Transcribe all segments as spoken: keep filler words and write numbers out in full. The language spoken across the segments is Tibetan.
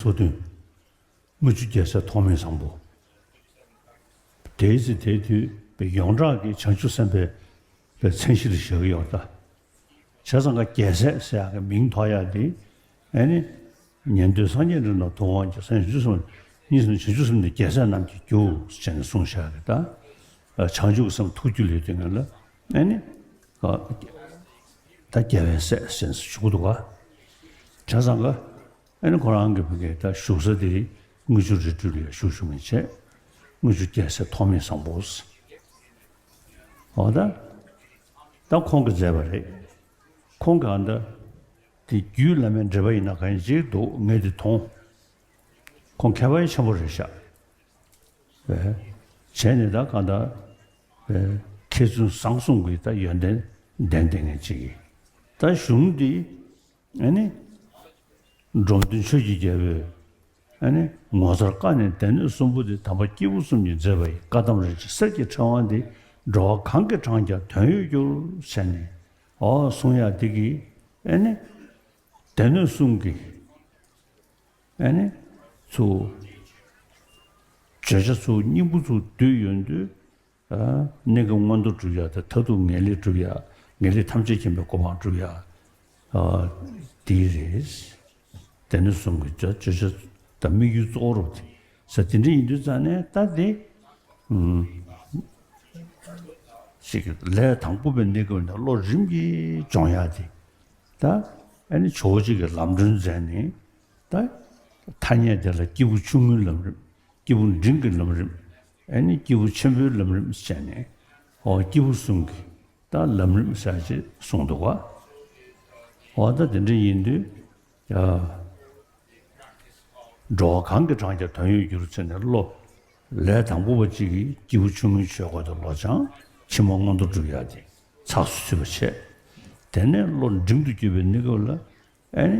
སོ་བདུན། དངུལ་ཆུ་རྒྱལ་སྲས་ཐོགས་མེད་བཟང་པོ། དེའི་ཚེ་དེའི་དུས་པའི་ཡོངས་གྲགས་ཀྱི་བྱང་ཆུབ་སེམས་དཔའི་པའི་མཚན་གཞིར་བཞག་གི་ཡོད་ད། བྱས་ཙང་ཀ་རྒྱལ་སྲས་ཟེར་ཡག་གི་མིང་ཐོགས་ཡག་དེ། ཨ་ནི། ཉན་ཐོས་སངས་རྒྱས་འབྲིང་དང་ཐུབ་དབང་གིས་སངས་རྒྱས་བྱང་ཆུབ་སེམས། གཉིས་སུ་བྱང་ཆུབ་སེམས་དེ་རྒྱལ་སྲས་རྣམས་ཀྱི་རྒྱུ་ཟེར་ནས་གསུངས་བཞག་གི་ད། བྱང་ཆུབ་སེམས་ཐུགས་རྒྱུད་ལས་དེ་ངན་ལ། ཨ་ནི། ད་རྒྱལ་བའི་སྲས་ཟེར་ཞུ་གི་འདུག་ག་བྱས་ཙང་ཀ་ཨ་ནི་ཁོ་རང་གི་བུ་གའི་ད་བཞུགས་ས་དེ་དངུལ་ཆུ་རི་ཁྲོད་ལ་བཞུགས་བཞུགས་མིན་བྱས། དངུལ་ཆུ་རྒྱལ་སྲས་ཐོགས་མེད་བཟང་པོ། འོ་ད། ད་ཁོང་གིས་མཛད་པ་རེད། ཁོང་གིས་ཨ་ད། དེ་རྒྱུད་བླ་མའི་འགྲེལ་པ་ཡིན་ན་གང་ཡིན་ཅིག་འདུག་ངས་དེ་མཐོང་། ཁོང་མཁས་པ་ཡང་ཆེན་པོ་རེད་ཤག་བས། བྱས་ནས་ད་གང་ལྟར། བས། མཁས་བཙུན་བཟང་གསུམ་གྱི་ད་ཡོན་ཏན་ལྡན་ལྡན་མཁན་ཅིག་ཡིན། ད་གཞུང་འདི། ཨ་ནི། འབྲོམ་སྟོན་ཆོས་ཀྱི་རྒྱལ་པོས། ཨ་ནི་ངོ་མཚར་བཀའ་ནི་སྡེ་སྣོད་གསུམ་པོ་འདི། དམ་པ་སྐྱེས་བུ་གསུམ་གྱིས་མཛད་པ་ཡི། བཀའ་གདམས་རིན་ཆེན་གསེར་གྱི་ཕྲེང་བ་འདི། འགྲོ་བ་གང་གིས་བགྲངས་ཀྱང་དོན་ཡོད་འགྱུར་ཟེར་ནས། ཨོ་གསུང་ཡག་འདི་གིས། ཨ་ནི། སྡེ་སྣོད་གསུམ་གྱི། ཨ་ནི། ཚུར། བརྗོད་བྱ་ཚུར་སྙིང་པོ་ཚུར་བསྡུས་ཡོང་དུས། གནས་སྐབས་མངོན་མཐོ་སྒྲུབ་ཡ་དང་། མཐར་ཐུག་ངེས་ལེགས་སྒྲུབ་ཡ། ངེས་ལེགས་ཐམས་ཅད་མཁྱེན་པའི་གོ་འཕང་སྒྲུབ་ཡ། དེ་རེད། སྡེ་སྣོད་གསུམ་གྱི་བརྗོད་བྱ་དང་དམིགས་ཡུལ་གཙོ་བོ་རུ་དེ་ས་དེ་འདྲ་ཡིན་དུས་ཙང་ནས་ད་དེ། ཞིག་ལས་དང་པོ་པའི་གནས་སྐབས་ནས་བློ་རིམ་གྱིས་སྦྱོང་ཡ་དེ། ད་ཨ་ནི་ཇོ་བོ་རྗེ་གིས་ལམ་སྒྲོན་མཛད་ནས། ད་ཐ་སྙད་དེ་ལ་སྐྱེས་བུ་ཆུང་ངུའི་ལམ་རིམ། སྐྱེས་བུ་འབྲིང་གི་ལམ་རིམ། ཨ་ནི་སྐྱེས་བུ་ཆེན་པོའི་ལམ་རིམ་བྱས་ནས། ཨོ་སྐྱེས་བུ་གསུམ་གྱི་ད་ལམ་རིམ་ཟེར་ཅིག་གསུངས་འདུག་ག་འོ་ད་དེ་འདྲ་ཡིན་དུས། ཡ། འགྲོ་བ་གང་གིས་བགྲངས་ཀྱང་དོན་ཡོད་འགྱུར་ཟེར་ནས་བློ། ལས་དང་པོ་པ་གཅིག་གིས་སྐྱེས་བུ་ཆུང་ངུའི་ཆོས་སྐོར་དུ་བློ་སྦྱང་། ཕྱི་མ་མངོན་མཐོ་སྒྲུབ་ཡ་དེ་ཚགས་སུ་ཚུད་པ་བྱས། དེ་ནས་བློ་འབྲིང་དུ་གྱུར་པའི་གནས་སྐབས་ལ། ཨ་ནི།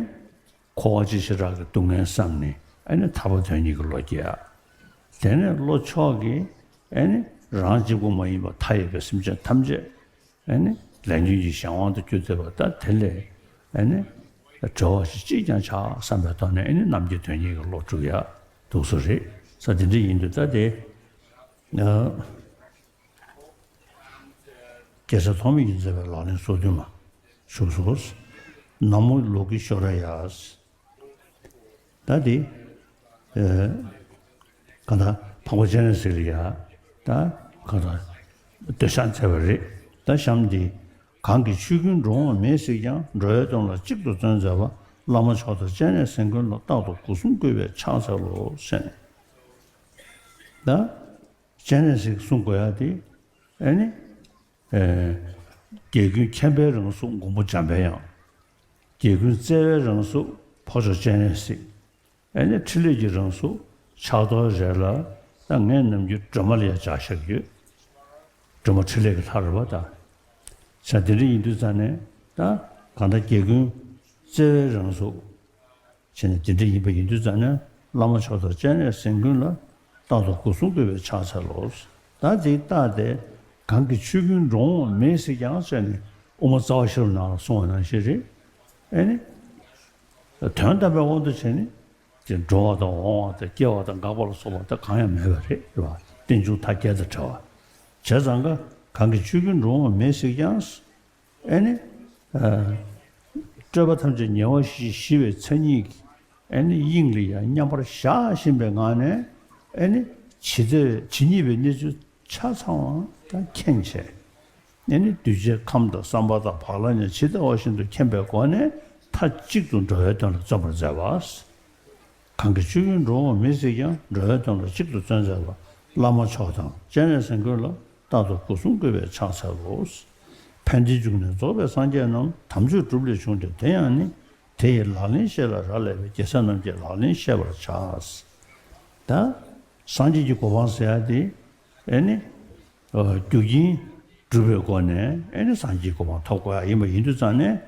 འཁོར་བ་སྤྱི་བྱེ་བྲག་གི་སྡུག་བསྔལ་བསམ་ནས། ཨ་ནི་ཐར་པ་དོན་གཉེར་གྱི་བློ་སྐྱེ་ཡ། དེ་ནས་བློ་མཆོག་གིས། ཨ་ནི་རང་གཅིག་པུ་མ་ཡིན་པར་མཐའ་ཡས་པའི་སེམས་ཅན་ཐམས་ཅད། ཨ་ནི་ལས་ཉོན་གྱི་གཞན་དབང་དུ་གྱུར་ཚེ་བ་ད་དེ་ལས། ཨ་ནི་གྲོལ་བ་ཞིག་ཅིས་ཀྱང་བྱ་བསམ་པའི་ཐོག་ནས། ཨ་ནི་རྣམ་མཁྱེན་དོན་གཉེར་གྱི་བློ་སྒྲུབ་ཡ་འདུག་སེ་རེད། ས་དེ་འདྲ་ཡིན་དུས་ད་དེ། རྒྱལ་སྲས་ཐོགས་མེད་ཀྱིས་མཛད་པའི་ལག་ལེན་སོ་བདུན་མ་བཞུགས་སོ། ན་མོ་ལོ་ཀི་ཤྭ་ར་ཡ། ད་དེ། ཨ། གང་ལྟར་འཕགས་པ་སྤྱན་རས་གཟིགས་ལ་ཡ། ད་གང་ལྟར་འདོད་ཆགས་མཛད་པ་རེད། ད་གཤམ་འདི། གང་གིས་ཆོས་ཀུན་འགྲོ་འོང་མེད་གཟིགས་ཀྱང་། འགྲོ་བའི་དོན་ལ་གཅིག་ཏུ་བརྩོན་མཛད་པ། བླ་མ་མཆོག་དང་སྤྱན་རས་གཟིགས་མགོན་ལ། རྟག་ཏུ་སྒོ་གསུམ་བཀོད་པས་ཕྱག་འཚལ་ལོ་ཟེར་ནས། ད། སྤྱན་རས་གཟིགས་གསུང་དགོས་ཡ་དེ། ཨ་ནི། ཨེ། རྒྱལ་ཀུན་མཁྱེན་པའི་རང་གཟུགས་མགོན་པོ་འཇམ་པའི་དབྱངས། རྒྱལ་ཀུན་བརྩེ་བའི་རང་གཟུགས་འཕགས་མཆོག་སྤྱན་རས་གཟིགས། ཨ་ནི་འཕྲིན་ལས་ཀྱི་རང་གཟུགས་ཕྱག་རྡོར་རེད་ལ། ད་ངས་ནམ་རྒྱུན་སྒྲོལ་མ་ལ་ཡང་སྦྱར་བཞག་གི་ཡོད། སྒྲོལ་མ་འཕྲིན་ལས་ཀྱི་ལྷ་རེད་པ་ད། བྱས་དེ་འདྲ་ཡིན་དུས་ཙང་ནས་ད་གང་ལྟར་རྒྱལ་ཀུན་བརྩེ་བའི་རང་གཟུགས། བྱས་ནས་དེ་འདྲ་ཡིན་པ་ཡིན་དུས་ཙང་ནས། བླ་མ་མཆོག་དང་སྤྱན་རས་གཟིགས་མགོན་ལ། རྟག་ཏུ་སྒོ་གསུམ་བཀོད་པས་ཕྱག་འཚལ་ལོ། ད་དེ་ལྟ་སྟེ། གང་གིས་ཆོས་ཀུན་འགྲོ་འོང་མེད་གཟིགས་ཀྱང་ཟེར་ནས། དབུ་མ་རྩ་བ་ཤེས་རབ་ནང་ལ་གསུངས་པ་ནང་བཞིན་རེད། ཨེ་ནི། དོན་དམ་པའི་དབང་དུ་བྱས་ནས། དེ་འགྲོ་བ་དང་འོང་བ་དང་སྐྱེ་བ་དང་འགག་པ་ལ་སོགས་པ་ད་གང་ཡང་མེད་པ་རེད། རེད་པ། རྟེན་འབྱུང་མཐའ་བརྒྱད་དང་བྲལ་བ། བྱས་ཙང་ཀ་གང་གིས་ཆོས་ཀུན་འགྲོ་འོང་མེད་གཟིགས་ཀྱང་། ཨེ་ནི། ཨ། སྤྲོས་པ་ཐམས་ཅད་ཉེ་བར་ཞི་ཞི་བའི་མཚན་ཉིད་ཀྱིས། ཨེ་ནི་དབྱིངས་ལ་ཡང་མཉམ་པར་བཞག་བཞིན་པའི་ངང་ནས། ཨེ་ནི་ཇི་ལྟ་ཇི་སྙེད་པའི་གནས་ཚུལ་ཆ་ཚང་བ་ད་མཁྱེན་བྱས། ཨེ་ནི་གདུལ་བྱའི་ཁམས་དང་བསམ་པ་དང་བག་ལ་ཉལ་ཇི་ལྟ་བ་བཞིན་དུ་མཁྱེན་པའི་སྒོ་ནས། མཐའ་གཅིག་ཏུ་འགྲོ་བའི་དོན་ལ་བརྩོན་པར་མཛད་པ། གང་གིས་ཆོས་ཀུན་འགྲོ་འོང་མེད་གཟིགས་ཀྱང་། འགྲོ་བའི་དོན་ལ་གཅིག་ཏུ་བརྩོན་མཛད་པ། བླ་མ་མཆོག་དང་སྤྱན་རས་གཟིགས་མགོན་ལ། རྟག་ཏུ་སྒོ་གསུམ་བཀོད་པས་ཕྱག་འཚལ་ལོ། ཕན་བདེའི་འབྱུང་གནས་རྫོགས་པའི་སངས་རྒྱས་རྣམས། དམ་ཆོས་སྒྲུབ་ལས་བྱུང་སྟེ་དེ་ཡང་ནི། དེ་ཡི་ལག་ལེན་བཤད་ལ་རག་ལས་པས། རྒྱལ་སྲས་རྣམས་ཀྱི་ལག་ལེན་བཤད་པར་བྱ། ད་སངས་རྒྱས་ཀྱི་གོ་འཕང་ཟེར་ཡ་དེ། ཨེ་ནི། ཨ། རྒྱུ་རྐྱེན་སྒྲུབ་པའི་སྒོ་ནས། ཨེ་ནི་སངས་རྒྱས་ཀྱི་གོ་འཕང་ཐོབ་དགོས་ཡ་ཡིན་པ་ཡིན་དུས་ཙང་ནས།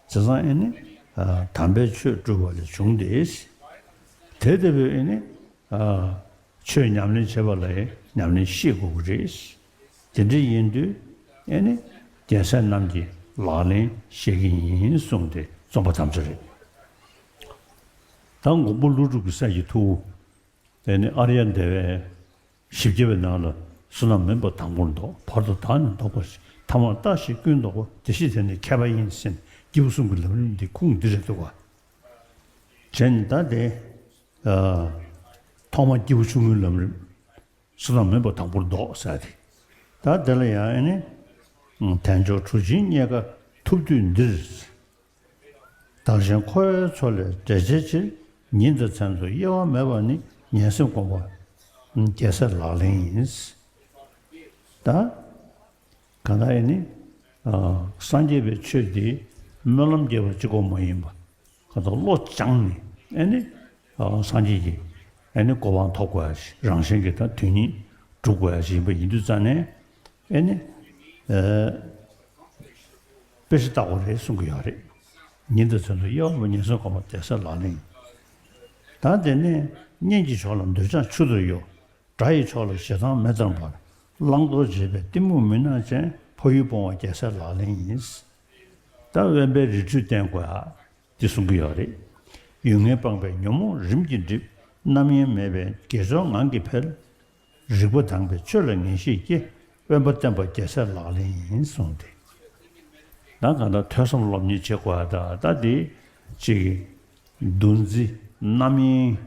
བྱས་ཙང་ཨེ་ནི། ཨ། དམ་པའི་ཆོས་སྒྲུབ་པ་ལས་བྱུང་སྟེ། དེ་ལྟ་བུའི་ཨེ་ནི། ཨ། ཆོས་ཉམས་ལེན་བྱེད་པ་ལ་ཉམས་ལེན་ཤེས་དགོས་ཀྱི་རེད། དེ་འདྲ་ཡིན་དུས་ཨེ་ནི། རྒྱལ་སྲས་རྣམས་ཀྱི་ལག་ལེན་བཤད་ཀྱི་ཡིན་གསུངས་ཏེ་རྩོམ་པ་དམ་བཅའ་རེད། ད་མགོན་པོ་ཀླུ་སྒྲུབ་ཀྱི་སྲས་ཀྱི་ཐུ་བོ། དེ་ནི་ཨཱརྱ་དེ་བས། བཞི་བརྒྱ་པའི་ནང་ལ། བསོད་ནམས་མེད་པ་དང་པོར་བཟློག་བར་དུ་བདག་ནི་བཟློག་པར་བྱེད། ཐ་མར་བརྟགས་ཤིང་ཀུན་བཟློག་པ། དེ་བཞི་དེ་ནི་མཁས་པ་ཡིན་ཟེར་ནས་སྐྱེས་བུ་གསུམ་གྱི་ལམ་རིམ་འདི་ཁུངས་འདི་རེད་འདུག་ག་བྱས་ནས་ད་དེ། ཨ། ཐོག་མར་སྐྱེས་བུ་ཆུང་ངུའི་ལམ་རིམ། བསོད་ནམས་མེད་པ་དང་པོར་བཟློག་ཟེར་ཏེ། ད་དེ་ལ་ཡང་ཨེ་ནི། དལ་འབྱོར་གྲུ་ཆེན་རྙེད་དཀའ་ཐུབ་དུས་འདིར། བདག་གཞན་འཁོར་བའི་མཚོ་ལས་བསྒྲལ་བྱའི་ཕྱིར། ཉིན་དང་མཚན་དུ་དབྱེ་བ་མེད་པར་ནི། ངན་སེམས་བསྒོམ་པ་རྒྱལ་སྲས་ལག་ལེན་ཡིན། ད། གང་ལྟར་ཨེ་ནི། ཨ། སངས་རྒྱས་པའི་ཆོས་འདི་སྨོན་ལམ་རྒྱས་པ་གཅིག་པོ་མ་ཡིན་པ། གང་ལྟར་བློ་སྦྱངས་ནས་ཨེ་ནི། ཨ། སངས་རྒྱས་ཀྱི་ཨེ་ནི་གོ་འཕང་ཐོབ་དགོས་ཡ་ཞིག་རང་གཞན་གྱི་ད་དོན་གཉིས་སྒྲུབ་དགོས་ཡ་ཞིག་ཡིན་པ་ཡིན་དུས་ཙང་ནས་ཨེ་ནི། ཨ། དཔེ་ཆ་ལྟ་དགོས་རེད་གསུང་གི་ཡོད་རེད། ཉིན་དང་མཚན་དུ་དབྱེ་བ་མེད་པར་ངན་སེམས་བསྒོམ་པ་རྒྱལ་སྲས་ལག་ལེན་ཡིན། ད་དེ་ནས་གཉེན་གྱི་ཕྱོགས་ལ་འདོད་ཆགས་ཆུ་ལྟར་གཡོ། དགྲ་ཡི་ཕྱོགས་ལ་ཞེ་སྡང་མེ་ལྟར་འབར། བླང་དོར་བྱེད་པའི་གཏི་མུག་མུན་ནག་ཅན། ཕ་ཡུལ་སྤོང་བ་རྒྱལ་སྲས་ལག་ལེན་ཡིན། ད་དབེན་པའི་རི་ཁྲོད་བསྟེན་དགོས་ཨ། འདི་གསུང་གི་ཡོད་རེད། ཡུལ་ངན་སྤངས་པས་ཉོན་མོངས་རིམ་གྱིས་འགྲིབ། རྣམ་གཡེང་མེད་པས་དགེ་སྦྱོར་ངང་གིས་འཕེལ། རིག་པ་དྭངས་པས་ཆོས་ལ་ངེས་ཤེས་སྐྱེ། དབེན་པ་བསྟེན་པ་རྒྱལ་སྲས་ལག་ལེན་ཡིན་གསུངས་ཏེ། ད་གང་ལྟར་ཐོས་བསམ་སློབ་གཉེར་བྱེད་དགོས་ཨ། ད་ད་འདི་ཅིག་འདུ་འཛི་རྣམ་གཡེང་།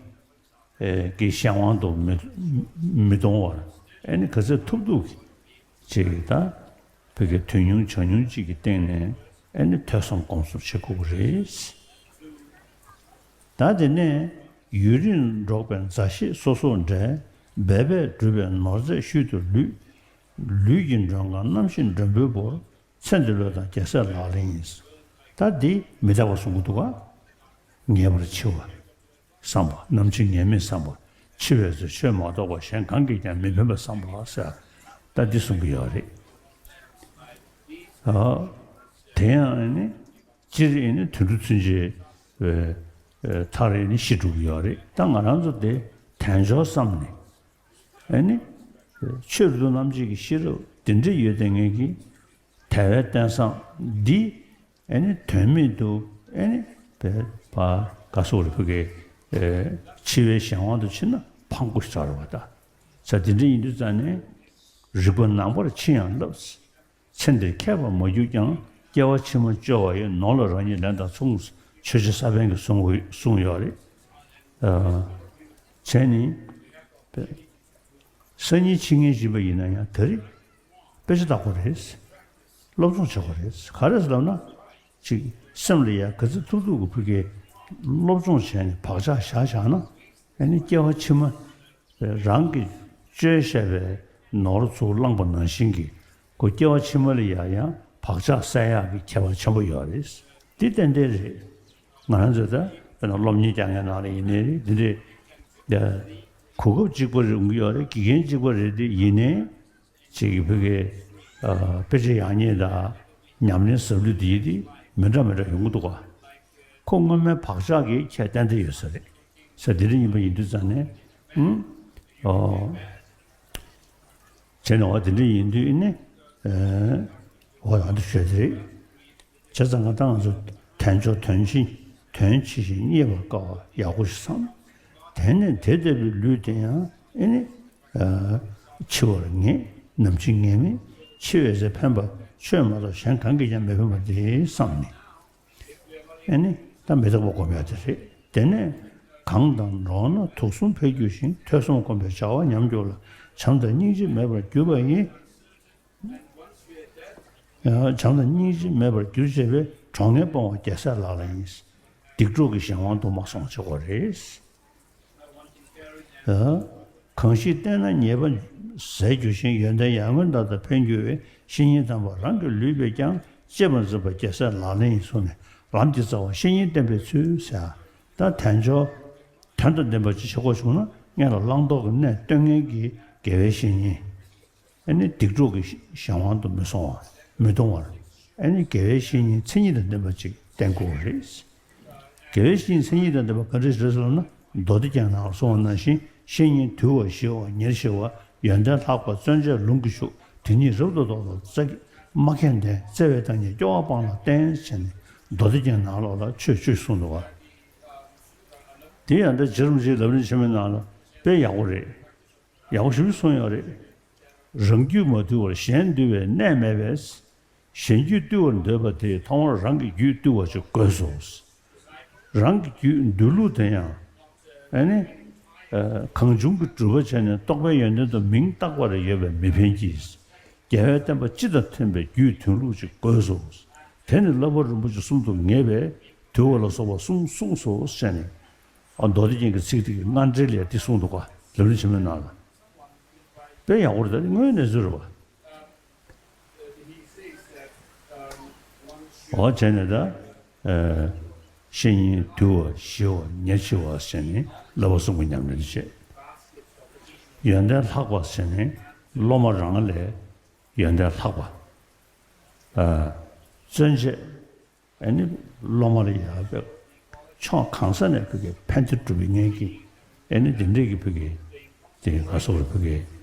ཨེ། གི་གཞན་དབང་དུ་མི་མི་གཏོང་བར་ཨེ་ནི་ག་ཚོད་ཐུབ་ཐུབ་ཀྱིས་ད་བོད་ཀྱི་དོན་ཉུང་བྱ་ཉུང་ཅིག་གི་སྟེང་ནས་ཨེ་ནི་ཐོས་བསམ་སྒོམ་གསུམ་བྱེད་དགོས་ཀྱི་རེད། ད་དེ་ནས་ཡུན་རིང་འགྲོགས་པའི་མཛའ་བཤེས་སོ་སོར་འབྲལ། འབད་པས་བསྒྲུབས་པའི་ནོར་རྫས་ཤུལ་དུ་ལུས། ལུས་ཀྱི་མགྲོན་ཁང་རྣམ་ཤེས་མགྲོན་པོས་བོར། ཚེ་འདི་བློས་བཏང་རྒྱལ་སྲས་ལག་ལེན་ཡིན། ད་འདི་མི་རྟག་པ་གསུང་གི་འདུག་ག་ངེས་པར་འཆི་བ་བསམ་པ། ནམ་འཆི་ངེས་མེད་བསམ་པ། འཆི་བའི་ཚེ་ཆོས་མ་གཏོགས་པ་གཞན་གང་གིས་ཀྱང་མི་ཕན་པ་བསམ་པ་ཟེར། ད་འདི་གསུང་གི་ཡོད་རེད། ཨ། དེ་ཡང་ཨེ་ནི་སྤྱིར་ཨེ་ནི་དུད་འགྲོ་ཚུན་ཆད་ཨེ་ཨེ་མཐར་ཨེ་ནི་ཤི་འགྲོ་གི་ཡོད་རེད། ད་ང་རང་ཚོ་དེ་དལ་འབྱོར་བསམ་ནས་ཨེ་ནི་ཆོས་རིག་ཏུ་རྣམ་འབྱེད་ཀྱི་ཤེས་རབ་དེ་འདྲ་ཡོད་དེ་ངེད་ཀྱིས་དལ་བའི་རྟེན་བཟང་འདི་ཨེ་ནི་དོན་མེད་དུ་ཨེ་ནི་བས་པ་ག་སོགས་རེ་ཕུ་གའི་ཨེ་འཆི་བའི་གཞན་དབང་དུ་ཕྱིན་ན་ཕངས་པོ་ཞིག་ཚར་བ་ད། ས་དེ་འདྲ་ཡིན་དུས་ཙང་ནས་རིག་པ་ནང་པར་ཕྱིན་ཡང་བསླབས། ཚེ་འདིར་མཁས་པར་མ་གྱུར་ཀྱང་། སྐྱེ་བ་ཕྱི་མ་བཅོལ་བ་ཡི། ནོར་ལ་རང་ཉིད་ལེན་དང་མཚུངས། ཆོས་རྗེ་ས་པཎ་གྱིས་གསུངས་གསུངས་ཡོད་རེད། ཨ། བྱས་ནས། སང་ཉིན་འཆི་ངེས་ཡིན་པ་ཡིན་ན་ཡང་ད་རེས་དཔེ་ཆ་ལྟ་དགོས་རེད། སློབ་སྦྱོང་བྱེད་དགོས་རེད། ག་རེ་ཟེར་ལབ་ན། ཅིག་སེམས་ལ་ཡ་ག་ཚོད་ཐུབ་ཐུབ་ཀྱི་ཕུགས་ཀྱི་སློབ་སྦྱོང་བྱས་ནས་བག་ཆགས་བཞག་བཞག་ན། ཨ་ནི་སྐྱེ་བ་ཕྱི་མ་རང་གིས་བཅོལ་བཞག་པའི་ནོར་ཚུར་བླངས་པ་ནང་བཞིན་གྱི་ཁོ་སྐྱེ་བ་ཕྱི་མ་ལ་ཡ་ཡང་བག་ཆགས་སད་ཡག་གི་ཁྱད་པར་ཆེན་པོ་ཡོད་རེད། འདི་ཏན་ཏན་རེད། ང་རང་ཚོ་ད་དཔེར་ན་སློབ་གཉེར་རྒྱག་མཁན་ནང་ལ་ཡིན་ནའི་རེད། འདི་འདྲའི་གོ་སྐབས་གཅིག་པ་རེད་ཡོང་གི་ཡོད་རེད། དགེ་རྒན་གཅིག་པ་རེད་དེ་ཡིན་ནའི། ཅིག་གི་བོད་ཀྱི་ཨ་དཔེ་ཆ་ཡག་ཉེས་དང་ཉམས་ལེན་ཟབ་ལུས་དེ་ཡིན་དེ་མི་འདྲ་མི་འདྲ་ཡོང་གི་འདུག་ག་ཁོ་སྔོན་མའི་བག་ཆགས་ཀྱི་ཁྱད་ཏན་ཏན་ཡོད་ས་རེད། ས་དེ་འདྲ་ཡིན་པ་ཡིན་དུས་ཙང་ནས་ཨུམ། ཨོ། བྱས་ནས་འོ་དེ་འདྲ་ཡིན་དུས་ཨེ་ནི། ཨེ། འོ་ཡང་དུ་ཤོད་དེ་རེད། བྱས་ཙང་ང་ད་ང་ཚོ་དལ་འབྱོར་དོན་ཆེ་དོན་ཆེ་ཞིང་རྙེད་པར་དཀའ་བ་ཡག་པོ་ཞིག་བསམ། དེ་ནས་དེ་ལྟ་བུའི་ལུས་དེ་ཡང་ཨེ་ནི། ཨེ། འཆི་བར་ངེས། ནམ་འཆི་ངེས་མེད། འཆི་བའི་ཚེ་ཕན་པ་ཆོས་མ་གཏོགས་གཞན་གང་གིས་ཀྱང་མི་ཕན་པ་དེ་བསམ་ནས། ཨེ་ནི་ད་མི་རྟག་པ་སྒོམ་ཡག་དེ་རེད། དེ་ནས་གང་དང་འགྲོགས་ན་དུག་གསུམ་འཕེལ་འགྱུར་ཞིང་། ཐོས་བསམ་སྒོམ་པའི་བྱ་བ་ཉམས་འགྱུར་ལ། བྱམས་དང་སྙིང་རྗེ་མེད་པར་གྱུར་པ་ཡིས། བྱམས་དང་སྙིང་རྗེ་མེད་པར་གྱུར་བྱས་པའི། གྲོགས་ངན་སྤོང་བ་རྒྱལ་སྲས་ལག་ལེན་ཡིན། སྡིག་གྲོགས་ཀྱི་གཞན་དབང་དུ་མ་སོང་བྱེད་དགོས་རེད། གང་ཞིག་བསྟེན་ན་ཉེས་པ་ཟད་འགྱུར་ཞིང་། ཡོན་ཏན་ཡར་ངོའི་མདའ་ལྟར་འཕེལ་འགྱུར་བའི། བཤེས་གཉེན་དམ་པ་རང་གི་ལུས་པས་ཀྱང་། གཅེས་པར་འཛིན་པ་རྒྱལ་སྲས་ལག་ལེན་ཡིན་གསུངས་ནས། ལམ་གྱི་རྩ་བ་བཤེས་གཉེན་བསྟེན་པའི་ཚུལ་ཟེར། ད་དལ་འབྱོར་དོན་དང་ལྡན་པ་ཅིག་བྱེད་དགོས་བྱུང་ན། སྔོན་ལ་བླང་དོར་གྱི་གནས་སྟོན་མཁན་གྱི་དགེ་བའི་བཤེས་གཉེན། ཨ་ནི་སྡིག་གྲོགས་ཀྱི་གཞན་དབང་དུ་མི་སོང་བ། མི་གཏོང་བར། ཨ་ནི་དགེ་བའི་བཤེས་གཉེན་མཚན་ཉིད་དང་ལྡན་པ་ཅིག་བསྟེན་དགོས་པ་རེད། དགེ་བའི་བཤེས་གཉེན་མཚན་ཉིད་དང་ལྡན་པ་ག་འདྲ་ཞིག་རེད་ཟེར་ལབ་ན། མདོ་སྡེ་རྒྱན་ནང་ལ་གསུངས་པ་ནང་བཞིན། བཤེས་གཉེན་དུལ་བ་ཞི་བ་ཉེར་ཞི་བ། ཡོན་ཏན་ལྷག་པ་བརྩོན་བཅས་ལུང་གིས་ཕྱུག་དེ་ཉིད་རབ་ཏུ་བཟློག་ལ་རྩ་མ་ཁེངས་ལྡན། བརྩེ་བས་བདག་ཉིད་སྐྱོ་བ་སྤངས་ལ་བསྟེན་ཟེར་ནས་མདོ་སྡེ་རྒྱན་ནང་ལོགས་ལ་ཆོས་བཅུ་གསུངས་འདུག་ག་དེ་ཡང་ད་རྗེ་རིན་པོ་ཆེས་ལམ་རིམ་ཆེན་མོའི་ནང་ལ་དཔེ་ཡག་པོ་རེད། ཡག་པོ་ཞེ་པོ་གསུངས་ཡོད་རེད། རང་རྒྱུད་མ་དུལ་བར་གཞན་འདུལ་བའི་གནས་མེད་པས། གཞན་རྒྱུད་བཏུལ་བར་འདོད་པ་དེས་ཐོག་མར་རང་གི་རྒྱུད་བཏུལ་བ་ཅིག་དགོས་སོ། རང་གི་རྒྱུད་འདུལ་ལུགས་དེ་ཡང་ཨ་ནི་ཨ་གང་བྱུང་གི་སྒྲུབ་པ་བྱས་ནས་རྟོག་པའི་ཡོན་ཏན་དུ་མིང་བཏགས་པ་རེ་ཡོད་པས་མི་ཕན་གྱི། རྒྱལ་བའི་བསྟན་པ་སྤྱི་དང་མཐུན་པའི་རྒྱུད་འདུལ་ལུགས་ཅིག་དགོས་སོ། དེ་ནི་བསླབ་པ་རིན་པོ་ཆེ་གསུམ་དུ་ངེས་པས་དུལ་བ་ལ་སོགས་པ་གསུམ་གསུངས་སོ་ཞེས་ནས། ཨ་མདོ་སྡེ་རྒྱན་གྱི་ཚིག་དེ་གི་སྔ་འགྲེལ་ལས་འདི་གསུངས་འདུག་ག་ལམ་རིམ་ཆེན་མོའི་ནང་ལ། དཔེ་ཡག་པོ་རེད། ད་དངོས་གནས་ཚུལ་རེད་པ། འོ་བྱས་ནས་ད། ཨ་བཤེས་གཉེན་དུལ་བ་ཞི་བ་ཉེར་ཞི་བ་ཟེར་ནས་བསླབ་པ་གསུམ་གྱི་ཉམས་ལེན་བྱེད། ཡོན་ཏན་ལྷག་པ་ཟེར་ནས་སློབ་མ་རང་ལས་ཡོན་ཏན་ལྷག་པ། ཨ་བརྩོན་བཅས་ཨ་ནི་སློབ་མ་ལ་ཡག་པའི་ཕྱོགས་གང་ས་ནས་ཕ་གི་ཕན་བདེ་སྒྲུབ་པའི་ངེས་ཀྱི་ཨ་ནི་དེ་འདྲས་ཀྱི་ཕ་གི་དེ་ག་སོགས་ལ་ཕ་གི་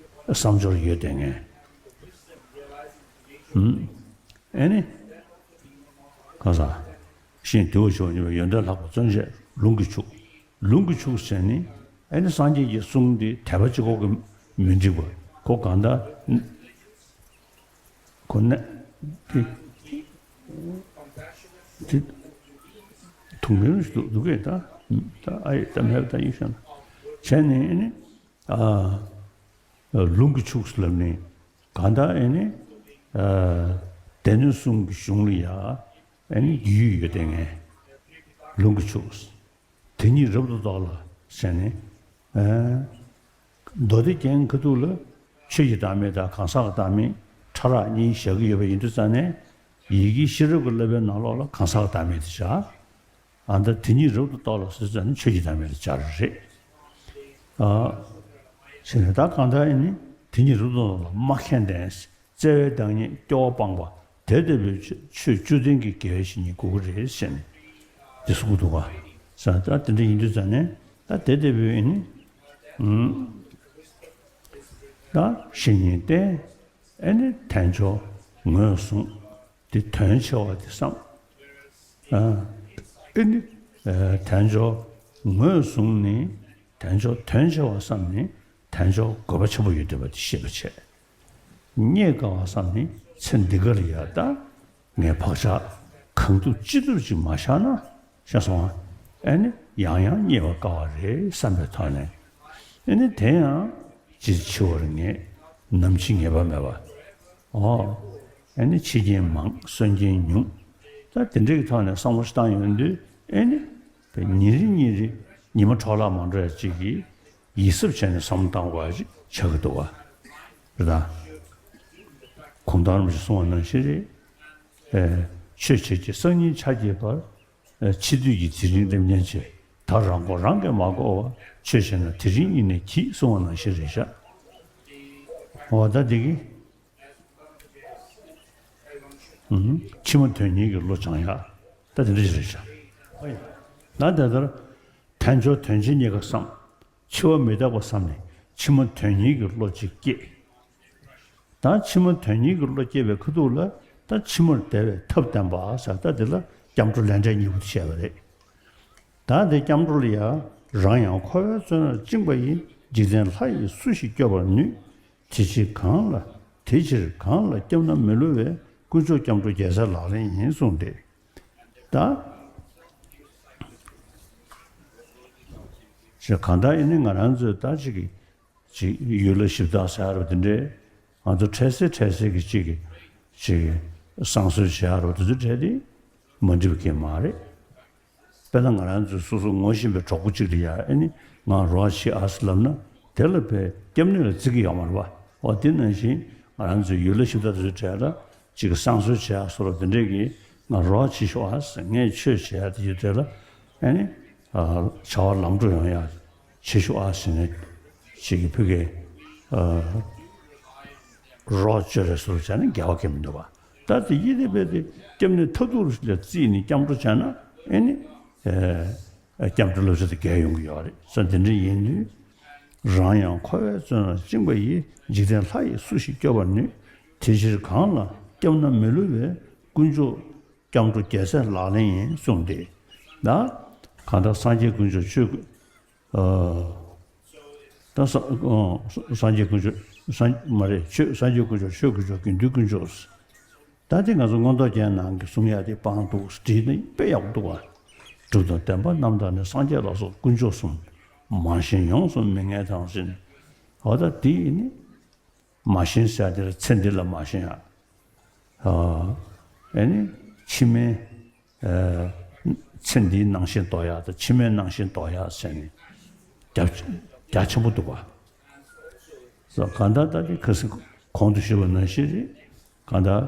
བསམ་སྦྱོར་ཡོད་དེ་ངས་ཨ་ནི་གང་ས་གཞན་དུལ་བ་ཞི་བ་ཉེར་ཞི་བ་ཡོན་ཏན་ལྷག་པ་བརྩོན་བཅས་ལུང་གིས་ཕྱུག་ལུང་གིས་ཕྱུག་ཟེར་ནི་ཨ་ནི་སངས་རྒྱས་ཀྱི་གསུང་འདི་དད་པ་གཅིག་པོ་གིས་མི་འགྲིག་པ་ཁོ་གང་ལྟར། ཁོ་ནས་དེ་དེ་དུང་མེ་རུ་ཞིག་འདུག་འདུག་གས། ད་ད་ཨ་ཡེ་ད་མེད་ད་ཡིན་ཤག་ན་བྱས་ནས་ཨ་ནི་ཨ་ལུང་གིས་ཕྱུག་ལབ་ནས་གང་ལྟར་ཨ་ནི་ཨ་སྡེ་སྣོད་གསུམ་གྱི་གཞུང་ལ་ཡ་ཨ་ནི་རྒྱུས་ཡོད་དེ་ངས་ལུང་གིས་ཕྱུག་དེ་ཉིད་རབ་ཏུ་རྟོགས་ལ་ཟེར་ནས། ཨ་མདོ་སྡེ་རྒྱན་ཁ་ཐུག་ལ་ཆོས་ཀྱི་བདག་མེད་དང་གང་ཟག་གི་བདག་མེད་ཕྲ་རགས་གཉིས་བཞག་གི་ཡོད་པ་ཡིན་དུས་ཙང་ནས། ཡི་གེ་ཤེས་རབ་ཀྱི་བསླབ་པའི་ནང་ལོགས་ལ་གང་ཟག་གི་བདག་མེད་དེ་བཞག་ཨ་ད་དེ་ཉིད་རབ་ཏུ་རྟོགས་ལ་ཟེར་ཙང་ནས་ཆོས་ཀྱི་བདག་མེད་དེ་སྦྱར་རེད། ཨ་ཟེར་ནས་ད་གང་ལྟར་ཨ་ནི་དེ་ཉིད་རབ་ཏུ་རྟོགས་ལ་མ་མཁྱེན་ལྡན། བརྩེ་བའི་བདག་ཉིད་སྐྱོ་བ་སྤངས་པ་དེ་ལྟ་བུའི་ཆོས་ཆོས་བཅུ་ལྡན་གྱི་དགེ་བའི་བཤེས་གཉེན་དགོས་ཀྱི་རེད་ཟེར་ནས་འདི་གསུངས་འདུག་ག་ས་ད་དེ་འདྲ་ཡིན་དུས་ཙང་ནས་ད་དེ་ལྟ་བུའི་ཨ་ནི་ཨུམ་ད་བཤེས་གཉེན་ཏེ་ཨ་ནི་དལ་འབྱོར་ངོས་བཟུང་། དེ་དོན་ཆེ་བ་དེ་བསམ། ཨ་ཨ་ནི་ཨ་དལ་འབྱོར་ངོས་བཟུང་ནས་དལ་འབྱོར་དོན་ཆེ་བ་བསམ་ནས་དལ་འབྱོར་དགོས་པ་ཆེན་པོ་ཡོད་བསྡད་པ་དེ་ཤེས་པ་བྱས། རྙེད་དཀའ་བ་བསམ་ནས་ཚེ་འདི་ག་ལ་ཡ་ད་ངས་བག་ཆགས་གང་ཐུབ་ཅི་ཐུབ་ཅིག་མ་བཞག་ན་ཤེས་སོང་ཨ་ནི་ཡང་ཡང་རྙེད་པ་དཀའ་བ་རེད་བསམ་པའི་ཐོག་ནས་ཨ་ནི་དེ་ཡང་ཅི་འཆི་བར་ངས་ནམ་འཆི་ངེས་པ་མེད་པ། ཨོ། ཨ་ནི་འཆི་རྐྱེན་མང་གསོན་རྐྱེན་ཉུང་། ད་དེ་འདྲའི་ཐོག་ནས་བསམ་བློ་ཞིག་བཏང་ཡོང་དུས་ཨ་ནི། ཉིན་རེ་ཉིན་རེ་ཉི་མ་འཕྲོ་བརླག་མ་འགྲོ་ཡ་གཅིག་གིས་ཡིད་གཟབ་བྱས་ནས་བསམ་བློ་བཏང་དགོས་ཡ་ཅིག་ཆགས་ཀྱི་འདུག་བ། རེད་ད། གུང་ཐང་རིན་པོ་ཆེས་གསུངས་པ་ནང་བཞིན་རེད། ཨེ། ཆོས་བྱེད་ཀྱི་སང་ཉིན་ཆ་རྒྱས་པར། ཨེ། འཆི་དུས་ཀྱི་དེ་རིང་སླེབས་ཉེན་ཆེ། ད་རང་མགོ་རང་གིས་མ་བསྐོར་བར་ཆོས་བྱས་ན་དེ་རིང་ཉིད་ནས་འགྱིད་གསུངས་པ་ནང་བཞིན་རེད་ཤག་འོ་ད་འདི་གི་ཨུམ། ཕྱི་མ་དོན་གཉེར་གྱི་བློ་སྦྱང་ཡག་ད་དེ་འདྲ་ཞིག་རེད་ཤག་ད་དེ་ལྟར་དལ་འབྱོར་དོན་ཆེན་རྙེད་དཀའ་བསམ། འཆི་བ་མི་རྟག་པ་བསམ་ནས་ཕྱི་མ་དོན་གཉེར་གྱི་བློ་ཅིག་སྐྱེས། ད་ཕྱི་མ་དོན་གཉེར་གྱི་བློ་སྐྱེས་པའི་ཁ་ཐུག་ལ་ད་ཕྱི་མར་བདེ་བའི་ཐབས་བསྟན་པ་ཟེར་ད་དེ་ལ་སྐྱབས་འགྲོ་ལས་འབྲས་གཉིས་པོ་དེ་བཤད་པ་རེད། ད་དེ་སྐྱབས་འགྲོ་ལ་ཡང་རང་ཡང་འཁོར་བའི་བཙོན་རར་བཅིངས་པ་ཡི། འཇིག་རྟེན་ལྷ་ཡིས་སུ་ཞིག་སྐྱོབ་པར་ནུས། དེ་ཕྱིར་གང་ལ་དེ་ཕྱིར་གང་ལ་སྐྱབས་ན་མི་བསླུ་བའི། དཀོན་མཆོག་སྐྱབས་འགྲོ་རྒྱལ་སྲས་ལག་ལེན་ཡིན་གསུངས་ཏེ། ད་ཞེས་གང་ལྟར་ཡིན་ནི་ང་རང་ཚོས་ད་ཅིག་གི་ཅིག་ཡུལ་ལ་ཞིབ་བརྟག་ཟེར་ཡ་རོ་དེ་འདྲས་ང་ཚོ་འཕྲལ་སེལ་འཕྲལ་སེལ་གྱི་ཅིག་གི་ཅིག་གི་བསང་གསོལ་བྱེད་ཡ་རོ་དེ་ཚོ་གྲས་དེ་མ་འགྲིག་པ་གང་ཡང་མ་རེད། དཔེར་ན་ང་རང་ཚོས་སོ་སོ་ངོ་ཤེས་པའི་གྲོགས་པོ་གཅིག་ལ་ཡ་ཨེ་ནི་ང་རོགས་བྱེད་ཨ་ཟེར་ལབ་ན་དེ་ལ་བས་སྐྱབས་གནས་ལ་བརྩི་གི་ཡོད་མ་རེད་པ། འོ་དེ་ནང་བཞིན་ང་རང་ཚོའི་ཡུལ་ལ་ཞིབ་ལྟ་དེ་ཚོའི་གྲས་ལ་གཅིག་གི་བསང་གསོལ་བྱེད་ཨ་ཟེར་རོགས་དེ་འདྲས་ཀྱི་ང་རོགས་བྱེད་ཤོག་ཨ་ཟེར་ངས་ཆོས་བྱེད་ཨ་དེ་ཡོད་གྲས་ལ་ཨེ་ནི་བྱ་བ་ལམ་འགྲོ་ཡོང་ཡ་བྱེད་ཤོག་ཨ་ཟེར་ནས་གཅིག་གི་ཕ་གི་རོགས་བྱེད་རེ་ཟེར་བྱས་ན་འགལ་བ་གང་ཡང་མི་འདུག་པ། ད་དེ་ཡིན་དེ་བས་དེ་སྐྱབས་གནས་མཐར་ཐུག་ལ་བརྩིས་ནས་སྐྱབས་འགྲོ་བྱས་ན་ཨེ་ནི། སྐྱབས་འགྲོ་བསླབ་བྱ་དེ་འགལ་ཡོང་གི་ཡོད་རེད་ས། དེ་འདྲ་ཡིན་དུས། རང་ཡང་འཁོར་བའི་བཙོན་རར་བཅིངས་པ་ཡི། འཇིག་རྟེན་ལྷ་ཡིས་སུ་ཞིག་སྐྱོབ་པར་ནུས། དེ་ཕྱིར་གང་ལ་སྐྱབས་ན་མི་བསླུ་བའི། དཀོན་མཆོག་སྐྱབས་འགྲོ་རྒྱལ་སྲས་ལག་ལེན་ཡིན་གསུངས་ཏེ། ད་གང་ལྟར་སངས་རྒྱས་དཀོན་མཆོག་ཆོས་སྐུ་ ཨ། ད་ས་ཨ་སངས་རྒྱས་དཀོན་མཆོག་སངས་མ་རེད། ཆོས་སངས་རྒྱས་དཀོན་མཆོག་ཆོས་དཀོན་མཆོག་དགེ་འདུན་དཀོན་མཆོག་ད་དེ་ང་ཚོ་མངོན་རྟོགས་རྒྱན་ནང་གི་གསུང་ཡག་དེ་སྤང་འདུག་བྲིས་ནས་དཔེ་ཡག་པོ་འདུག་བ། གྲུབ་དང་བདེན་པ་རྣམ་དག་ནི། སངས་རྒྱས་ལ་སོགས་དཀོན་མཆོག་གསུམ། མ་ཞེན་ཡོངས་སུ་མི་ངལ་དང་ཟེར་ནས། འོ་ད་དེ་ནི་མ་ཞེན་ཟེར་དེ་ལ་ཚེ་འདི་ལ་མ་ཞེན་ཡག་ཨ་ཨེ་ནི་ཕྱི་མའི་ཨ་ཚེ་འདིའི་ནང་བཞིན་འདོར་ཡག་དང་ཕྱི་མའི་ནང་བཞིན་འདོར་ཡག་ཟེར་ནས་རྒྱ་རྒྱ་ཆེན་པོ་འདུག་བ། སོ་གང་ལྟར་ད་དེ་ཁ་སང་གོང་དུ་ཞུས་པ་ནང་བཞིན་རེད། གང་ལྟར་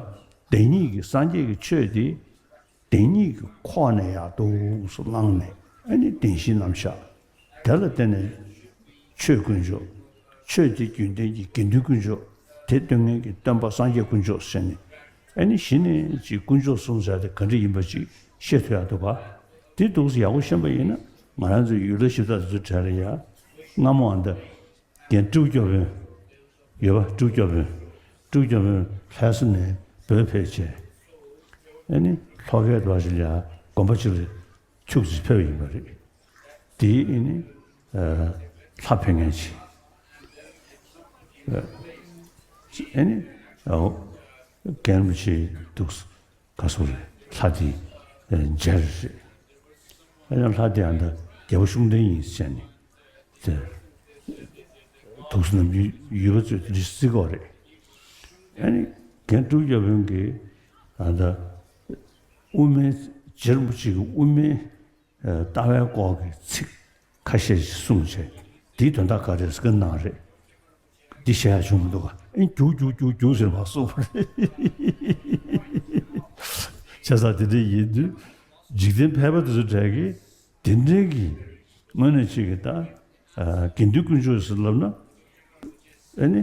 བདེན་གཉིས་ཀྱི་སངས་རྒྱས་ཀྱི་ཆོས་དེ་བདེན་གཉིས་ཀྱི་ཁོག་ནས་ཡར་འདུག་སེ་བླངས་ནས་ཨ་ནི་བདེན་བཞིའི་རྣམ་གཞག་དེ་ལ་བརྟེན་ནས་ཆོས་དཀོན་མཆོག་ཆོས་དེ་རྒྱུན་ལྡན་གྱི་དགེ་འདུན་དཀོན་མཆོག་དེ་སྟོན་མཁན་གྱི་སྟོན་པ་སངས་རྒྱས་དཀོན་མཆོག་ཟེར་ནས་ཨ་ནི་གཞི་ནས་ཅིག་དཀོན་མཆོག་གསུམ་ཟེར་དེ་ག་འདྲ་ཡིན་པ་ཅིག་ཤེས་ཐུབ་ཡག་འདུག་ག་དེ་འདུག་སེ་ཡག་པོ་ཤེས་པ་ཡིན་ན་ང་རང་ཚོའི་ཡུལ་ལྷ་གཞི་བདག་དེ་ཚོའི་གྲས་ལ་ཡ་སྔ་མོ་ཨ་འདི་རྒན་སྤྲེའུ་སྐྱོབ་དཔོན་ཡོད་པ། སྤྲེའུ་སྐྱོབ་དཔོན། སྤྲེའུ་སྐྱོབ་དཔོན་ལྷ་ས་ནས་བོད་ཕེབས་བྱས། ཨ་ནི་ལྷོ་ཁའི་བར་ཞིག་ལ་དགོན་པ་ཅིག་ལ་ཁྱུག་ཙམ་ཕེབས་ཡིན་པ་རེད། དེའི་ཨ་ནི་ལྷ་ཕེབས་མཁན་ཅིག་ཨ་ནི་རྒན་རིན་པོ་ཆེ་འདུག་ག་སོ་རེད། ལྷ་དེ་མཇལ་རེད། ཨ་ཡང་ལྷ་དེ་ཨ་འདྲ་རྒྱལ་པོ་ཤུགས་ལྡན་ཡིན་ཟེར་ནས་དེ་འདུག་སེ་ནམ་རྒྱུན་ཡུལ་པ་ཚོས་དེ་འདྲ་བརྩི་གི་རེད། ཨ་ནི་རྒན་སྤྲེའུ་སྐྱོབ་དཔོན་གྱིས་ཨ་འདྲ་དབུ་མའི་རྗེ་རིན་པོ་ཆེ་གི་དབུ་མའི་ལྟ་བའི་སྐོར་གྱི་ཚིག་ཁ་ཤས་ཤིག་གསུངས་བྱས། དེའི་དོན་དག་ག་རེ་ཟེར་གི་གནང་རེད། འདི་བཤད་ཡ་བྱུང་མི་འདུག་ག་ཨེ་རྒྱུག་རྒྱུག་རྒྱུག་རྒྱུག་ཟེར་མ་གསུངས་པ་རེད། བྱས་ཙང་དེ་འདྲ་ཡིན་དུས་འཇིག་རྟེན་ཕལ་པ་དེ་ཚོ་གྲས་ཀྱིས་དེ་འདྲའི་གི་དངོས་གནས་ཅིག་གི་ད་དགེ་འདུན་དཀོན་མཆོག་ཟེར་ལབ་ན་ཨེ་ནི་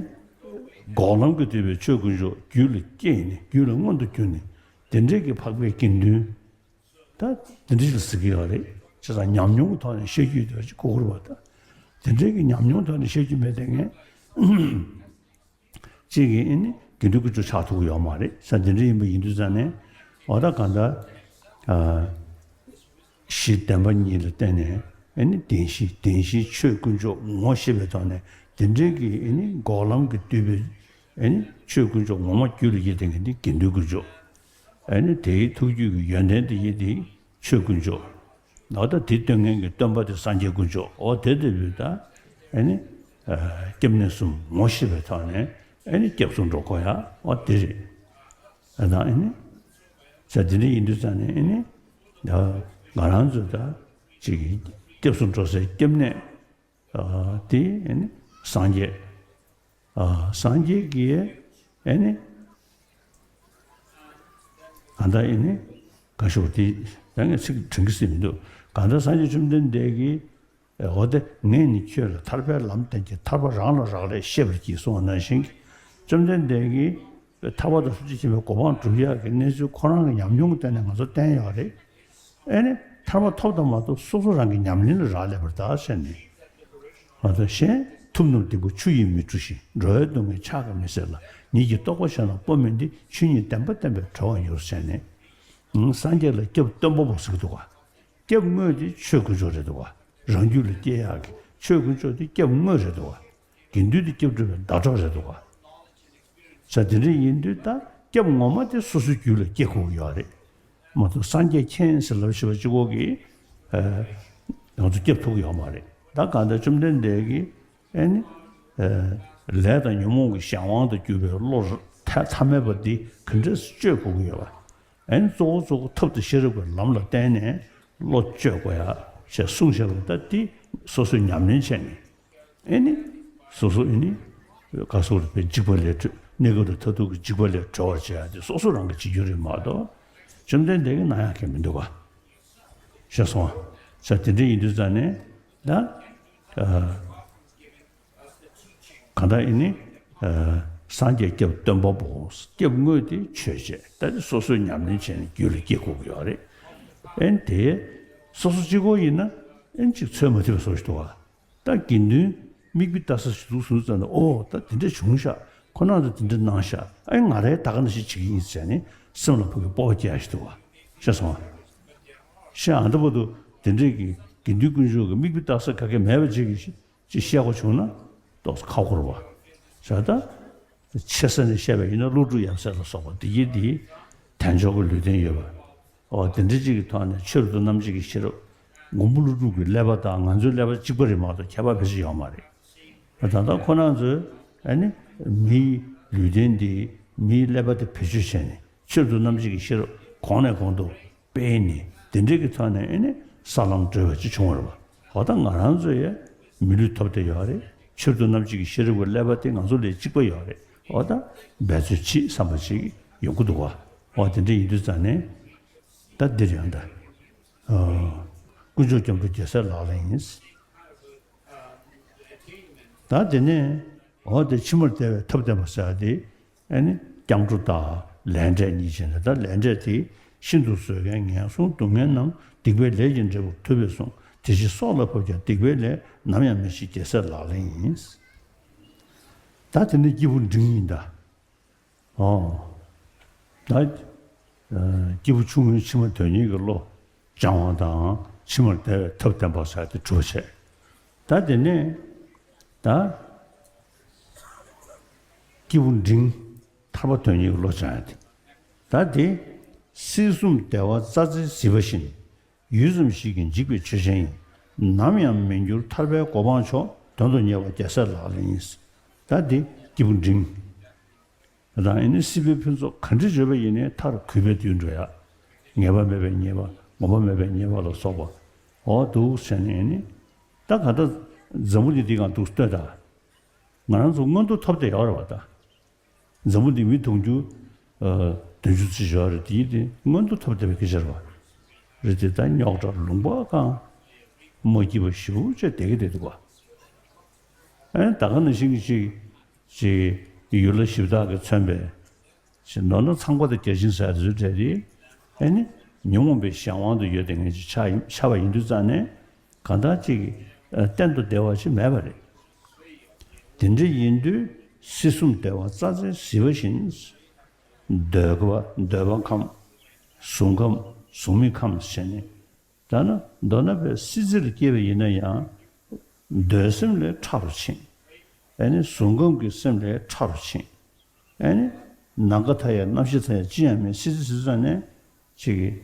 འགོག་ལམ་གྱིས་བསྡུས་པའི་ཆོས་དཀོན་མཆོག་རྒྱུད་ལ་སྐྱེས་ནས་རྒྱུད་ལ་མངོན་དུ་གྱུར་ནས་དེ་འདྲའི་གི་འཕགས་པའི་དགེ་འདུན། ད་དེ་འདྲ་ཞིག་ཟེར་གྱི་ཡོད་རེད། བྱས་ཙང་ཉམས་མྱོང་གི་ཐོག་ནས་བཤད་རྒྱུ་དེ་ཅིག་གོ་དགོས་རེད་པ། ད་དེ་འདྲའི་གི་ཉམས་མྱོང་ཐོག་ནས་བཤད་རྒྱུ་མེད་དེ་ངས་གཅིག་གིས་ཨེ་ནི་དགེ་འདུན་དཀོན་མཆོག་ཆགས་ཐུབ་ཀྱི་ཡོད་མ་རེད་ཟེར། དེ་འདྲ་ཡིན་པ་ཡིན་དུས་ཙང་ནས་འོ་ད་གང་ལྟར་གཞི་བདེན་པ་གཉིས་ལ་བརྟེན་ནས་ཨེ་ནི་བདེན་བཞི་བདེན་བཞིའི་ཆོས་དཀོན་མཆོག་ངོ་ཤེས་པའི་ཐོག་ནས་དེ་འདྲའི་གི་ཨེ་ནི་འགོག་ལམ་གྱིས་བསྡུས་པའི་ཨེ་ནི་ཆོས་དཀོན་མཆོག་ངོ་མ་རྒྱུད་ལ་སྐྱེས་དེ་ངས་འདི་དགེ་འདུན་དཀོན་མཆོག་ཨེ་ནི་དེའི་ཐུགས་རྒྱུད་ཀྱི་ཡོན་ཏན་དེ་ཡིན་ཏེ་ཆོས་དཀོན་མཆོག་འོ་ད་དེ་སྟོན་མཁན་གྱི་སྟོན་པ་དེ་སངས་རྒྱས་དཀོན་མཆོག་འོ་དེ་དེ་བུད་ད་ཨེ་ནི་སྐྱབས་གནས་གསུམ་ངོ་ཤེས་པའི་ཐོག་ནས་ཨེ་ནི་སྐྱབས་སུ་འགྲོ་དགོས་ཡ་འོ་དེ་རེད། ཨ་ད་ཨེ་ནི་ས་དེ་འདྲ་ཡིན་དུས་ཙང་ནས་ཨེ་ནི་ད་ང་རང་ཚོ་ད་ཅིག་སྐྱབས་སུ་འགྲོ་སའི་སྐྱབས་གནས་དེ་ཨེ་ནི་སངས་རྒྱས། ཨ་སངས་རྒྱས་ཀྱིས་ཨེ་ནི་གང་ལྟར་ཨེ་ནི་ག་ཞུ་དེ་ད་ངས་ཚིག་དྲན་གྱི་སྲིད་མི་འདུག་གང་ལྟར་སངས་རྒྱས་བཅོམ་ལྡན་འདས་ཀྱིས་འོ་དེ་ངས་ནི་ཁྱོད་ལ་ཐར་པའི་ལམ་བསྟན་གྱི་ཐར་པ་རང་ལ་རག་ལས་ཤེས་པར་གྱིས་གསུངས་པ་ནང་བཞིན་གྱི་བཅོམ་ལྡན་འདས་ཀྱིས་ཐར་པ་དང་ཐུགས་རྗེ་ཆེན་པོའི་གོ་འཕང་སྒྲུབ་ཡག་གི་གནས་ཚུལ་ཁོ་རང་གི་ཉམས་མྱོང་གི་སྟེང་ནས་ང་ཚོ་བསྟན་ཡོད་རེད། ཨེ་ནི་ཐར་པ་ཐོབ་དང་མ་ཐོབ་སོ་སོ་རང་གི་ཉམས་ལེན་ལ་རག་ལས་པར་གདའ་ཟེར་ནས། ང་ཚོ་གཞན་ཐུབ་རྣམས་སྡིག་པ་ཆུ་ཡིས་མི་འཁྲུ་ཞིང་། འགྲོ་བའི་སྡུག་བསྔལ་ཕྱག་གིས་མི་སེལ་ལ། ཉིད་ཀྱི་རྟོགས་པ་གཞན་ལ་སྤོ་མིན་ཏེ། ཆོས་ཉིད་བདེན་པ་བསྟན་པས་གྲོལ་བར་འགྱུར་ཟེར་ནས། ཨང་སངས་རྒྱས་ལ་སྐྱབས་སྟོན་པ་པོ་ཟེར་གྱི་འདུག་ག་སྐྱབས་དངོས་དེ་ཆོས་དཀོན་མཆོག་རེད་འདུག་ག་རང་རྒྱུད་ལ་སྐྱེ་ཡག་གི་ཆོས་དཀོན་མཆོག་དེ་སྐྱབས་དངོས་རེད་འདུག་ག་དགེ་འདུན་དེ་སྐྱབས་སྒྲུབ་པའི་ཟླ་གྲོགས་རེད་འདུག་ག་ས་དེ་འདྲ་ཡིན་དུས་ད་སྐྱབས་ངོ་མ་དེ་སོ་སོའི་རྒྱུད་ལ་སྐྱེ་དགོས་ཀྱི་ཡོད་རེད། མ་གཏོགས་སངས་རྒྱས་མཁྱེན་ཟེར་ལབ་ཤེས་པ་གཅིག་པོ་གིས་ཨ་ང་ཚོ་སྐྱབས་ཐུབ་ཀྱི་ཡོད་མ་རེད། ད་གང་ལྟར་བཅོམ་ལྡན་འདས་ཀྱིས་ཨེ་ནི་ཨ་ལས་དང་ཉོན་མོངས་ཀྱི་གཞན་དབང་དུ་གྱུར་པའི་བློ་མཐའ་མེད་པ་འདི་ག་འདྲས་སེ་གཅོད་དགོས་ཀྱི་ཡོད་པ། ཨེ་ནི་གཙོ་བོ་གཙོ་བོ་ཐབས་དང་ཤེས་རབ་ཀྱི་ལམ་ལ་བརྟེན་ནས་བློ་གཅོད་དགོས་ཡ་ཞེས་གསུངས་བཞག་པ་ད་འདི་སོ་སོས་ཉམས་ལེན་བྱས་ནས། ཨེ་ནི། སོ་སོ་ཨེ་ནི། ག་སོགས་རིག་པའི་འཇིགས་པ་ལས་གྲོལ། གནས་སྐབས་ལ་མཐར་ཐུག་གི་འཇིགས་པ་ལས་གྲོལ་བར་བྱེད་ཡ་དེ་སོ་སོ་རང་གིས་བྱེད་རྒྱུ་རེད་མ་གཏོགས། བཅོམ་ལྡན་འདས་ཀྱིས་གནང་ཡག་གི་མི་འདུག་ག་ཤེས་སོང་ང་། ས་དེ་འདྲ་ཡིན་དུས་ཙང་ནས་ད། གང་ལྟར་ཨེ་ནི། སངས་རྒྱས་སྐྱབས་སྟོན་པ་པོ། སྐྱབས་དངོས་དེ་ཆོས་བྱེད་ད་དེ་སོ་སོས་ཉམས་ལེན་བྱས་ནས་རྒྱུད་ལ་སྐྱེ་དགོས་ཀྱི་ཡོད་རེད། ཨེ་ནི་དེ། སོ་སོ་གཅིག་པོ་ཡིན་ན་ཨེ་ནི་གཅིག་འཚོལ་མ་ཐུབ་པའི་བཟོ་ཞིག་འདུག་ག་ད་དགེ་འདུན་མིག་དཔེ་ལྟ་ས་ཞིག་འདུག་སོང་ཙང་ནས་ཨོ་ད་དེ་འདྲ་བྱུང་ཤག་ཁོ་རང་ཚོ་དེ་འདྲ་གནང་ཤག་ཨེ་ང་རའི་ད་ག་ནང་བཞིན་བྱེད་ཀྱི་ཡིན་ཟེར་ནས་སེམས་ལ་ཕུགས་ཀྱི་སྤོབས་པ་སྐྱེ་ཡ་ཞིག་འདུག་བ། ཤེས་སོང་ང་། ཤེས་ཨ་འདི་བར་དུ་དེ་འདྲས་ཀྱི་ དགེ་འདུན་དཀོན་མཆོག་གི་མིག་དཔེ་ལྟ་ས་ག་གེ་མེད་པ་ཅིག་གིས་ཅིག་བཤད་དགོས་བྱུང་ན་ཏོག་ཙམ་ཁག་པོ་རེད་བ། བྱས་ཙང་ད་ཆེ་ས་ནས་བཤད་པ་ཡིན་ན་བློ་གྲོས་ཡབ་སྲས་ལ་སོགས་པ་འདི་གྱིས་འདི་དལ་འབྱོར་གྱི་ལུས་རྟེན་ཡོད་པ། འོ་དེ་འདྲ་ཅིག་གི་ཐོག་ནས་ཆོས་རབ་ཏུ་རྣམ་འབྱེད་ཀྱི་ཤེས་རབ་མགོན་པོ་ཀླུ་སྒྲུབ་ཀྱི་ཀླད་པ་དང་ང་ཚོའི་ཀླད་པ་གཅིག་པ་རེད་མ་གཏོགས་ཁྱད་པར་ཕལ་ཆེར་ཡོད་མ་རེད། ད་ལྟ་ཁོ་རང་ཚོས་ཨ་ནི་མིའི་ལུས་རྟེན་འདི་མིའི་ཀླད་པ་དེ་བེད་སྤྱོད་བྱས་ནས་ཆོས་རབ་ཏུ་རྣམ་འབྱེད་ཀྱི་ཤེས་རབ་གོང་ནས་གོང་དུ་སྤེལ་ནས་དེ་འདྲ་གི་ཐོག་ནས་ཨ་ནི་ས་ལམ་བགྲོད་པ་ཅིག་བྱུང་བ་རེད་བ། འོ་ད་ང་རང་ཚོ་ཡང་མི་ལུས་ཐོབ་བསྡད་ཡོད་རེད། ཆོས་རབ་ཏུ་རྣམ་འབྱེད་ཀྱི་ཤེས་རབ་ཀྱི་ཀླད་པ་དེ་ང་ཚོ་ལ་གཅིག་པ་ཡོད་རེད། འོ་ད་འབད་རྩོལ་བྱེད་བསམ་པ་ཅིག་ཡོང་གི་འདུག་བ། འོ་དེ་འདྲ་ཡིན་དུས་ཙང་ནས་ད་འདིར་ཡང་ད་ཨ་དཀོན་མཆོག་སྐྱབས་འགྲོ་རྒྱལ་སྲས་ལག་ལེན་ཡིན། ད་དེ་ནས་འོ་དེ་ཕྱི་མར་བདེ་བའི་ཐབས་བསྟན་པ་ཟེར་ཡ་དེ། ཨ་ནི་སྐྱབས་འགྲོ་དང་ལས་འབྲས་གཉིས་བྱས་ནས། ད་ལས་འབྲས་དེ་ཤིན་ཏུ་བཟོད་དཀའི་ངན་སོང་སྡུག་བསྔལ་རྣམས། སྡིག་པའི་ལས་ཀྱི་འབྲས་བུར་ཐུབ་པས་གསུངས། དེ་ཕྱིར་སྲོག་ལ་བབ་ཀྱང་སྡིག་པའི་ལས། ནམ་ཡང་མི་བྱེད་རྒྱལ་སྲས་ལག་ལེན་ཡིན། ད་དེ་ནི་སྐྱེས་བུ་འབྲིང་ཡིན་ད། ཨོ། ད་སྐྱེས་བུ་ཆུང་ངུའི་ཕྱི་མ་དོན་གཉེར་གྱི་བློ་སྦྱང་བ་དང་ཕྱི་མར་བདེ་བའི་ཐབས་བསྟན་པ་ཟེར་དེ་གྲུབ་བྱས། ད་དེ་ནས་ད་སྐྱེས་བུ་འབྲིང་ཐར་པ་དོན་གཉེར་གྱི་བློ་སྦྱང་ཡ་དེ། ད་དེ་སྲིད་གསུམ་བདེ་བ་རྩྭ་རྩེར་གཟིགས་པ་བཞིན། ཡུད་ཙམ་ཞིག་གིས་འཇིག་པའི་ཆོས་ཅན་ཡིན། ནམ་ཡང་མི་འགྱུར་ཐར་པའི་གོ་འཕང་མཆོག། དོན་དུ་གཉེར་བ་རྒྱལ་སྲས་ལག་ལེན་ཡིན། ད་འདི་སྐྱེས་བུ་འབྲིང་། ད་ཨེ་ནི་སྲིད་པའི་ཕུན་ཚོགས་ག་འདྲ་བརྗོད་པ་ཡིན་ནའི་མཐར་གུས་པས་དུད་འགྲོ་ཡ། ངེས་པ་མེད་པའི་ཉེས་པ། ངོམས་པ་མེད་པའི་ཉེས་པ་ལ་སོགས་པ། འོ་འདུག་བྱས་ནས་ཨེ་ནི། ད་ག་ད་འཛམ་བུ་གླིང་འདི་སྒང་འདུག་ལྟོས་དང་། ང་རང་ཚོ་མངོན་དུ་ཐོབ་བསྡད་ཡོད་རེད་བ་ད། འཛམ་བུ་གླིང་མི་དུང་ཕྱུར་ཨ་བདུན་ཅུ་ཙམ་ཡོད་རེད། དེའི་དེ་མངོན་དུ་ཐོབ་བསྡད་པའི་སྐད་ཆ་རེད་བ། རེད་དེ་ད་རྙོག་དྲ་ལུང་པ་གང་། མ་སྐྱིད་པ་ཞེ་པོ་ཅིག་བསྡད་ཀྱི་བསྡད་འདུག་བ། ཨེ་ད་ག་ནང་བཞིན་གྱི་ཅིག་ཅིག་ཡུལ་ལྷ་གཞི་བདག་གིས་མཚོན་པའི་ཅིག་མདོར་ན་ཚངས་པ་དང་བརྒྱ་བྱིན་ཟེར་དེ་ཚོའི་གྲས་དེ་ཨེ་ནི་ཉོན་མོངས་པའི་གཞན་དབང་དུ་ཡོད་དེ་ངེས་ཅིག་ཆགས་ཡིན་ཆགས་པ་ཡིན་དུས་ཙང་ནས། གང་ལྟར་ཅིག་ཨ་གཏན་དུ་བདེ་བ་ཞིག་མེད་པ་རེད། དེ་འདྲ་ཡིན་དུས་སྲིད་གསུམ་བདེ་བ་རྩྭ་རྩེར་གཟིགས་པ་བཞིན། འདོད་པ་འདོད་པ་ཁམས། གཟུགས་ཁམས་གཟུགས་མེད་ཁམས་ཟེར་ནས། ད་ནི་མདོར་ན་བའི་སྲིད་རྩེར་སྐྱེས་པ་ཡིན་ན་ཡང་། འདོད་སེམས་ལས་ཕྲ་རུ་ཕྱིན། ཨ་ནི་གཟུགས་ཁམས་ཀྱི་སེམས་ལས་ཕྲ་རུ་ཕྱིན། ཨ་ནི་ནམ་མཁའ་མཐའ་ཡས་རྣམ་ཤེས་མཐའ་ཡས་ཅི་ཡང་མེད་སྲིད་རྩེ་ཟེར་ཙང་ནས། ཅིག་གིས་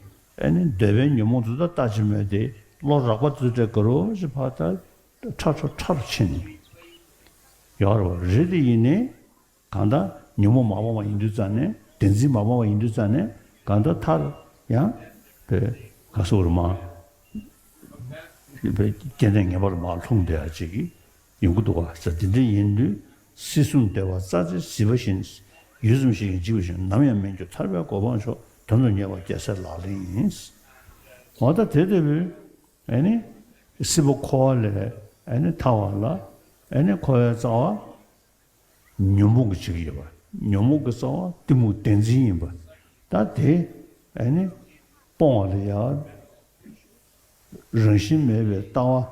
ཨ་ནི་འདོད་པའི་ཉོན་མོངས་དེ་དག་ལྟ་ཅི་སྨོས་ཏེ་བློ་རགས་པ་དེ་ཚོ་གྲས་དགའ་རབ་ཅིག་ཕར་ད་ཁྲ་ཁྲ་ཁྲ་རུ་ཕྱིན་ནས་ཡོད་རེད་བ། རེད་དེ་ཡིན་ནའི་གང་ལྟར་ཉོན་མོངས་མ་སྤངས་པ་ཡིན་དུས་ཙང་ནས། བདེན་འཛིན་མ་སྤངས་པ་ཡིན་དུས་ཙང་ནས། གང་ལྟར་མཐར་ཡང་བའི་ག་སོགས་རུ་མ་བའི་སྐྱེ་གནས་ངེས་པར་མར་ལྷུང་བསྡད་ཡ་ཅིག་གི་ཡོང་གི་འདུག་བ་ཟེར། དེ་འདྲ་ཡིན་དུས་སྲིད་གསུམ་བདེ་བ་རྩྭ་རྩེར་གཟིགས་པ་བཞིན། ཡུད་ཙམ་ཞིག་གིས་འཇིག་པའི་ཞིང་། ནམ་ཡང་མི་འགྱུར་ཐར་པའི་གོ་འཕང་མཆོག། དོན་དུ་གཉེར་བ་རྒྱལ་སྲས་ལག་ལེན་ཡིན། འོ་ད་དེ་ལྟ་བུའི་ཨ་ནི་སྲིད་པ་འཁོར་བ་ལས་ཨ་ནི་ཐར་བ་ལ་ཨ་ནི་འཁོར་བའི་རྩ་བ་ཉོན་མོངས་ཀྱིས་བྱེད་ཀྱི་ཡོད་པ། ཉོན་མོངས་ཀྱི་རྩ་བ་གཏི་མུག་བདེན་འཛིན་ཡིན་པ། ད་དེ་ཨ་ནི་སྤོང་བ་ལ་ཡང་རང་བཞིན་མེད་པའི་ལྟ་བ་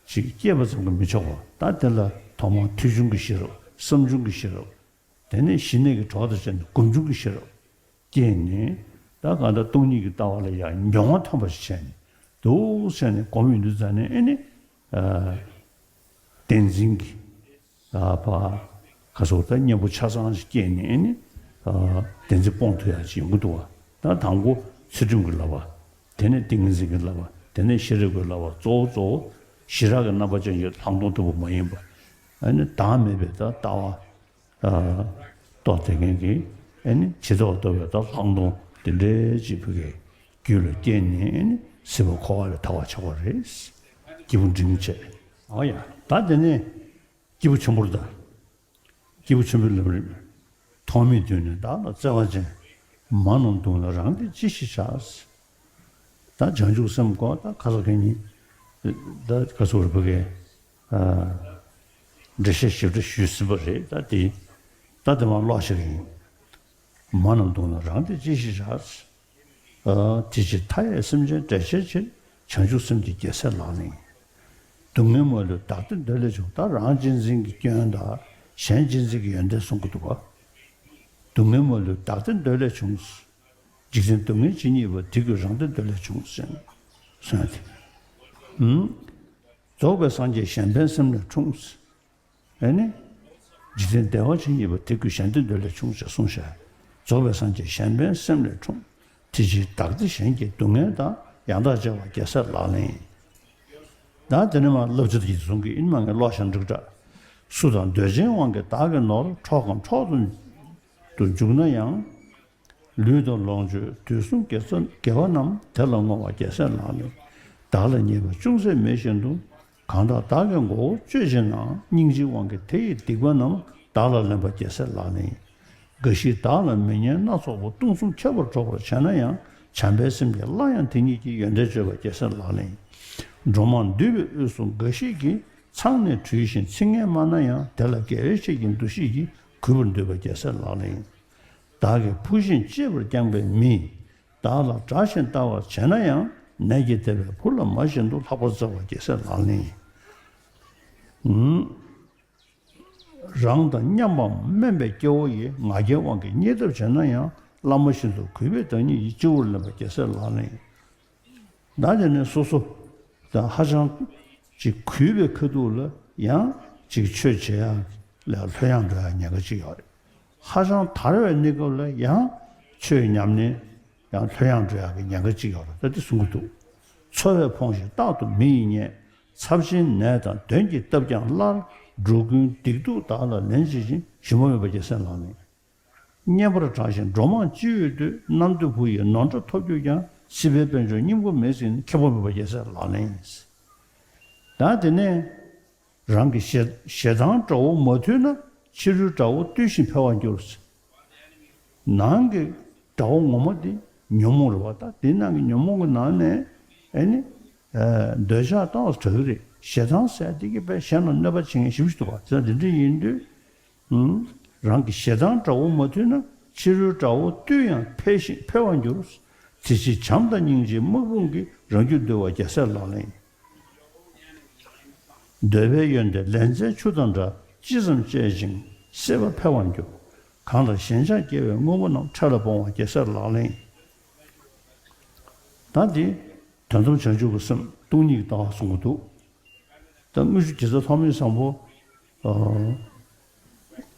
ཅིག་སྐྱེས་པ་ཙམ་གྱིས་མི་ཆོག་པ། ད་དེ་ལ་ཐོག་མར་ཐོས་བྱུང་གི་ཤེས་རབ། བསམ་བྱུང་གི་ཤེས་རབ། དེ་ནས་ཞི་གནས་ཀྱི་གྲོགས་དང་བཅས་ནས་སྒོམ་བྱུང་གི་ཤེས་རབ་སྐྱེས་ནས། ད་གང་ལྟར་སྟོང་ཉིད་ཀྱི་ལྟ་བ་ལ་ཡང་མྱོང་བ་ཐོན་པ་ཞིག་བྱས་ནས། འདུག་བྱས་ནས་སྒོམ་ཡོང་དུས་ཙང་ནས་ཨེ་ནི་ཨ་བདེན་འཛིན་གྱི་ཨ་ཕ་ག་སོགས་ད་གཉེན་པོ་ཆ་ཚང་ཞིག་སྐྱེས་ནས་ཨེ་ནི་ཨ་བདེན་འཛིན་སྤོང་ཐུབ་ཡ་ཅིག་ཡོང་གི་འདུག་བ། ད་དང་པོ་ཚུལ་ཁྲིམས་ཀྱི་བསླབ་པ། དེ་ནས་ཏིང་ངེ་འཛིན་གྱི་བསླབ་པ། དེ་ནས་ཤེས་རབ་ཀྱི་བསླབ་པ། གཙོ་བོ་གཙོ་བོ་ཞི་རགས་ཀྱི་རྣམ་པ་ཅན་གྱི་ལྷག་མཐོང་ལྟ་བུ་མ་ཡིན་པ། ཨ་ནི་བདག་མེད་པའི་ད་ལྟ་བ། ཨ་རྟོགས་བསྡད་མཁན་གྱི་ཨ་ནི་ཇི་ལྟ་བ་རྟོགས་པའི་ད་ལྷག་མཐོང་དེ་འདྲའི་ཅིག་ཕ་གིའི་རྒྱུད་ལ་སྐྱེས་ནས་ཨ་ནི་སྲིད་པ་འཁོར་བ་ལས་ཐར་བར་བྱ་དགོས་རེད། སྐྱེས་བུ་འབྲིང་བྱས། ཨོ་ཡ། ད་དེ་ནས་སྐྱེས་བུ་ཆེན་པོར་ད། སྐྱེས་བུ་ཆེན་པོའི་ལམ་རིམ། ཐོག་མེད་དུས་ནས་བདག་ལ་བརྩེ་བ་ཅན། མ་རྣམས་གདུང་ལ་རངས་ཏེ་ཅི་ཞིག་བྱ། ད་བྱང་ཆུབ་སེམས་ཀྱི་ད་ཁ་སང་ཁ་ཉིན་ད་ག་ཚོད་རེད་ཕ་གིའི་འགྲེལ་བཤད་ཞིབ་ཕྲ་ཞུས་ཟིན་པ་རེད། ད་དེ་ད་དེ་མར་ཀློག་བྱེད་ཀྱི་ཡིན། མ་རྣམས་གདུང་ལ་རངས་ཏེ་ཅི་ཞིག་བྱ། དེ་ཕྱིར་མཐའ་ཡས་སེམས་ཅན་བསྒྲལ་བྱའི་ཕྱིར། བྱང་ཆུབ་སེམས་ཀྱི་རྒྱལ་སྲས་ལག་ལེན་ཡིན། སྡུག་བསྔལ་མ་ལུས་བདག་བདེ་འདོད་ལས་བྱུང་། ད་རང་གཅེས་འཛིན་གྱི་སྐྱོན་དང་གཞན་གཅེས་འཛིན་གྱི་ཡོན་ཏན་གསུང་གི་འདུག་ག། སྡུག་བསྔལ་མ་ལུས་བདག་བདེ་འདོད་ལས་བྱུང་། འཇིག་རྟེན་སྡུག་བསྔལ་ཇི་སྙེད་པ། དེ་ཀུན་རང་བདེ་འདོད་ལས་བྱུང་ཟེར་གསུངས་ཏེ། ཨུམ། རྫོགས་པའི་སངས་རྒྱས་གཞན་ཕན་སེམས་ལས་འཁྲུངས། ཨེ་ནི། འཇིག་རྟེན་བདེ་བ་ཅན་ཡིན་པ་དེ་ཀུན་གཞན་དོན་འདོད་ལས་བྱུང་ཞེས་གསུངས་ཤག་རྫོགས་པའི་སངས་རྒྱས་གཞན་ཕན་སེམས་ལས་འཁྲུངས། དེ་ཕྱིར་བདག་བདེ་གཞན་གྱི་སྡུག་བསྔལ་དང་། ཡང་དག་བྱ་བ་རྒྱལ་སྲས་ལག་ལེན་ཡིན། ད་དེ་ནས་མར་བསླབ་བྱ་དེ་ཡིན་གསུང་གི་ཡིན་མ་ངས་ཀློག་བཞག་འགྲིག་འདྲ། སུ་དང་འདོད་ཆེན་དབང་གིས་བདག་གི་ནོར། འཕྲོག་གམ་འཕྲོག་ཏུ་འཇུག་ན་ཡང་། ལུས་དང་ལོངས་སྤྱོད་དུས་གསུམ་དགེ་རྩ་དགེ་བ་རྣམས། དེ་ལ་བསྔོ་བ་རྒྱལ་སྲས་ལག་ལེན་ཡིན། བདག་ལ་ཉེས་པ་ཅུང་ཟད་མེད་བཞིན་དུ། གང་དག་བདག་གི་མགོ་བོ་གཅོད་བྱེད་ན། སྙིང་རྗེའི་དབང་གིས་དེ་ཡི་སྡིག་པ་རྣམས། བདག་ལ་ལེན་པ་རྒྱལ་སྲས་ལག་ལེན་ཡིན། འགའ་ཞིག་བདག་ལ་མི་སྙན་སྣ་ཚོགས་པ། སྟོང་གསུམ་ཁྱབ་པར་སྒྲོག་པར་བྱེད་ན་ཡང་། བྱམས་པའི་སེམས་ཀྱིས་སླར་ཡང་དེ་ཉིད་ཀྱི། ཡོན་ཏན་བརྗོད་པ་རྒྱལ་སྲས་ལག་ལེན་ཡིན། འགྲོ་མང་འདུས་པའི་དབུས་སུ་འགའ་ཞིག་གིས། མཚང་ནས་དྲུད་ཅིང་ཚིག་ངན་སྨྲ་ན་ཡང་། དེ་ལ་དགེ་བའི་བཤེས་ཀྱི་འདུ་ཤེས་ཀྱིས། གུས་པར་འདུད་པ་རྒྱལ་སྲས་ལག་ལེན་ཡིན། བདག་གིས་ཕུལ་ཞིང་གཅེས་པར་བསྐྱངས་པའི་མི། བདག་ལ་དགྲ་བཞིན་ལྟ་བར་བྱེད་ན་ཡང་། ནད་ཀྱིས་དེད་པའི་བུ་ལ་མ་བཞིན་དུ། ལྷག་པར་བརྩེ་བ་རྒྱལ་སྲས་ལག་ལེན་ཡིན། རང་དང་མཉམ་པའམ་དམན་པའི་སྐྱེ་བོ་ཡི། ང་རྒྱལ་དབང་གིས་བརྙས་ཐབས་བྱེད་ན་ཡང་། བླ་མ་བཞིན་དུ་གུས་པས་བདག་ཉིད་ཀྱི། སྤྱི་བོར་ལེན་པ་རྒྱལ་སྲས་ལག་ལེན་ཡིན། ད་དེ་ནས་སོ་སོ་དང་ཧ་ཅང་ཅིག་གུས་པའི་ཁ་ཐུག་ལ་ཡང་ཅིག་ཆོས་བྱེད་ཡག་ལ་ལྷོད་ཡངས་འགྲོ་ཡག་ཉེན་ཁ་ཅིག་ཡོད་རེད། ཧ་ཅང་དར་བའི་གནས་སྐབས་ལ་ཡང་ཆོས་ཉམས་ལེན་ཡང་ལྷོད་ཡངས་འགྲོ་ཡག་གི་ཉེན་ཁ་ཅིག་ཡོད་རེད། ད་དེ་གསུང་གི་འདུག་འཚོ་བས་ཕོངས་ཤིང་རྟག་ཏུ་མི་ཡིས་བརྙས། ཚབས་ཆེན་ནད་དང་གདོན་གྱིས་བཏབ་ཀྱང་སླར། འགྲོ་ཀུན་སྡིག་སྡུག་བདག་ལ་ལན་བྱེད་ཅིང་། ཞུམ་པ་མེད་པ་རྒྱལ་སྲས་ལག་ལེན་ཡིན། བསྙེན་པར་གྲགས་ཤིང་འགྲོ་མང་སྤྱི་བོས་བསྟོད། གནམ་བདེ་བུ་ཡིས་ནོར་འདྲ་ཐོབ་གྱུར་ཀྱང་། སྲིད་པའི་དཔལ་འབྱོར་སྙིང་པོ་མེད་ཟིན། ཁེ་པོ་མེད་པ་རྒྱལ་སྲས་ལག་ལེན་ཡིན། ད་དེ་ནས་རང་གི་ཞེ་ཞེ་སྡང་དགྲ་བོ་མ་ཐུལ་ན། ཕྱི་རོལ་དགྲ་བོ་བཏུལ་ཞིང་འཕེལ་བར་འགྱུར། ནང་གི་དགྲ་བོ་ངོ་མ་དེ་ཉོན་མོངས་རེད་བ། ད་དེ་ནང་གི་ཉོན་མོངས་ཀྱི་ནང་ནས་ཨེ་ནི་འདོད་ཆགས་ཏོག་ཙམ་དྲག་གི་རེད། ཞེ་སྡང་ཟེར་དེ་གི་དཔེ་གཞན་ལ་གནོད་པ་བྱེད་མཁན་ཞེ་པོ་ཞིག་འདུག་བ། དེ་འདྲ་ཡིན་དུས། ཨུམ། རང་གི་ཞེ་སྡང་དགྲ་བོ་མ་ཐུལ་ན། ཕྱི་རོལ་དགྲ་བོ་བཏུལ་ཡང་འཕེལ་ཞིང་འཕེལ་བར་འགྱུར། དེ་ཕྱིར་བྱམས་དང་སྙིང་རྗེའི་དམག་དཔུང་གིས། རང་རྒྱུད་འདུལ་བ་རྒྱལ་སྲས་ལག་ལེན་ཡིན། འདོད་པའི་ཡོན་ཏན་ལན་ཚྭའི་ཆུ་དང་འདྲ། ཅི་ཙམ་སྤྱད་ཅིང་སྲེད་པ་འཕེལ་བར་འགྱུར། གང་ལ་ཞེན་ཆགས་སྐྱེ་བའི་དངོས་པོ་རྣམས། འཕྲལ་ལ་སྤོང་བ་རྒྱལ་སྲས་ལག་ལེན་ཡིན། ད་འདི་དོན་དམ་བྱང་ཆུབ་ཀྱི་སེམས་སྟོང་ཉིད་ཀྱི་ལྟ་བ་གསུང་གི་འདུག་ད་དངུལ་ཆུ་རྒྱལ་ཚབ་ཐོགས་མེད་བཟང་པོ། ཨ།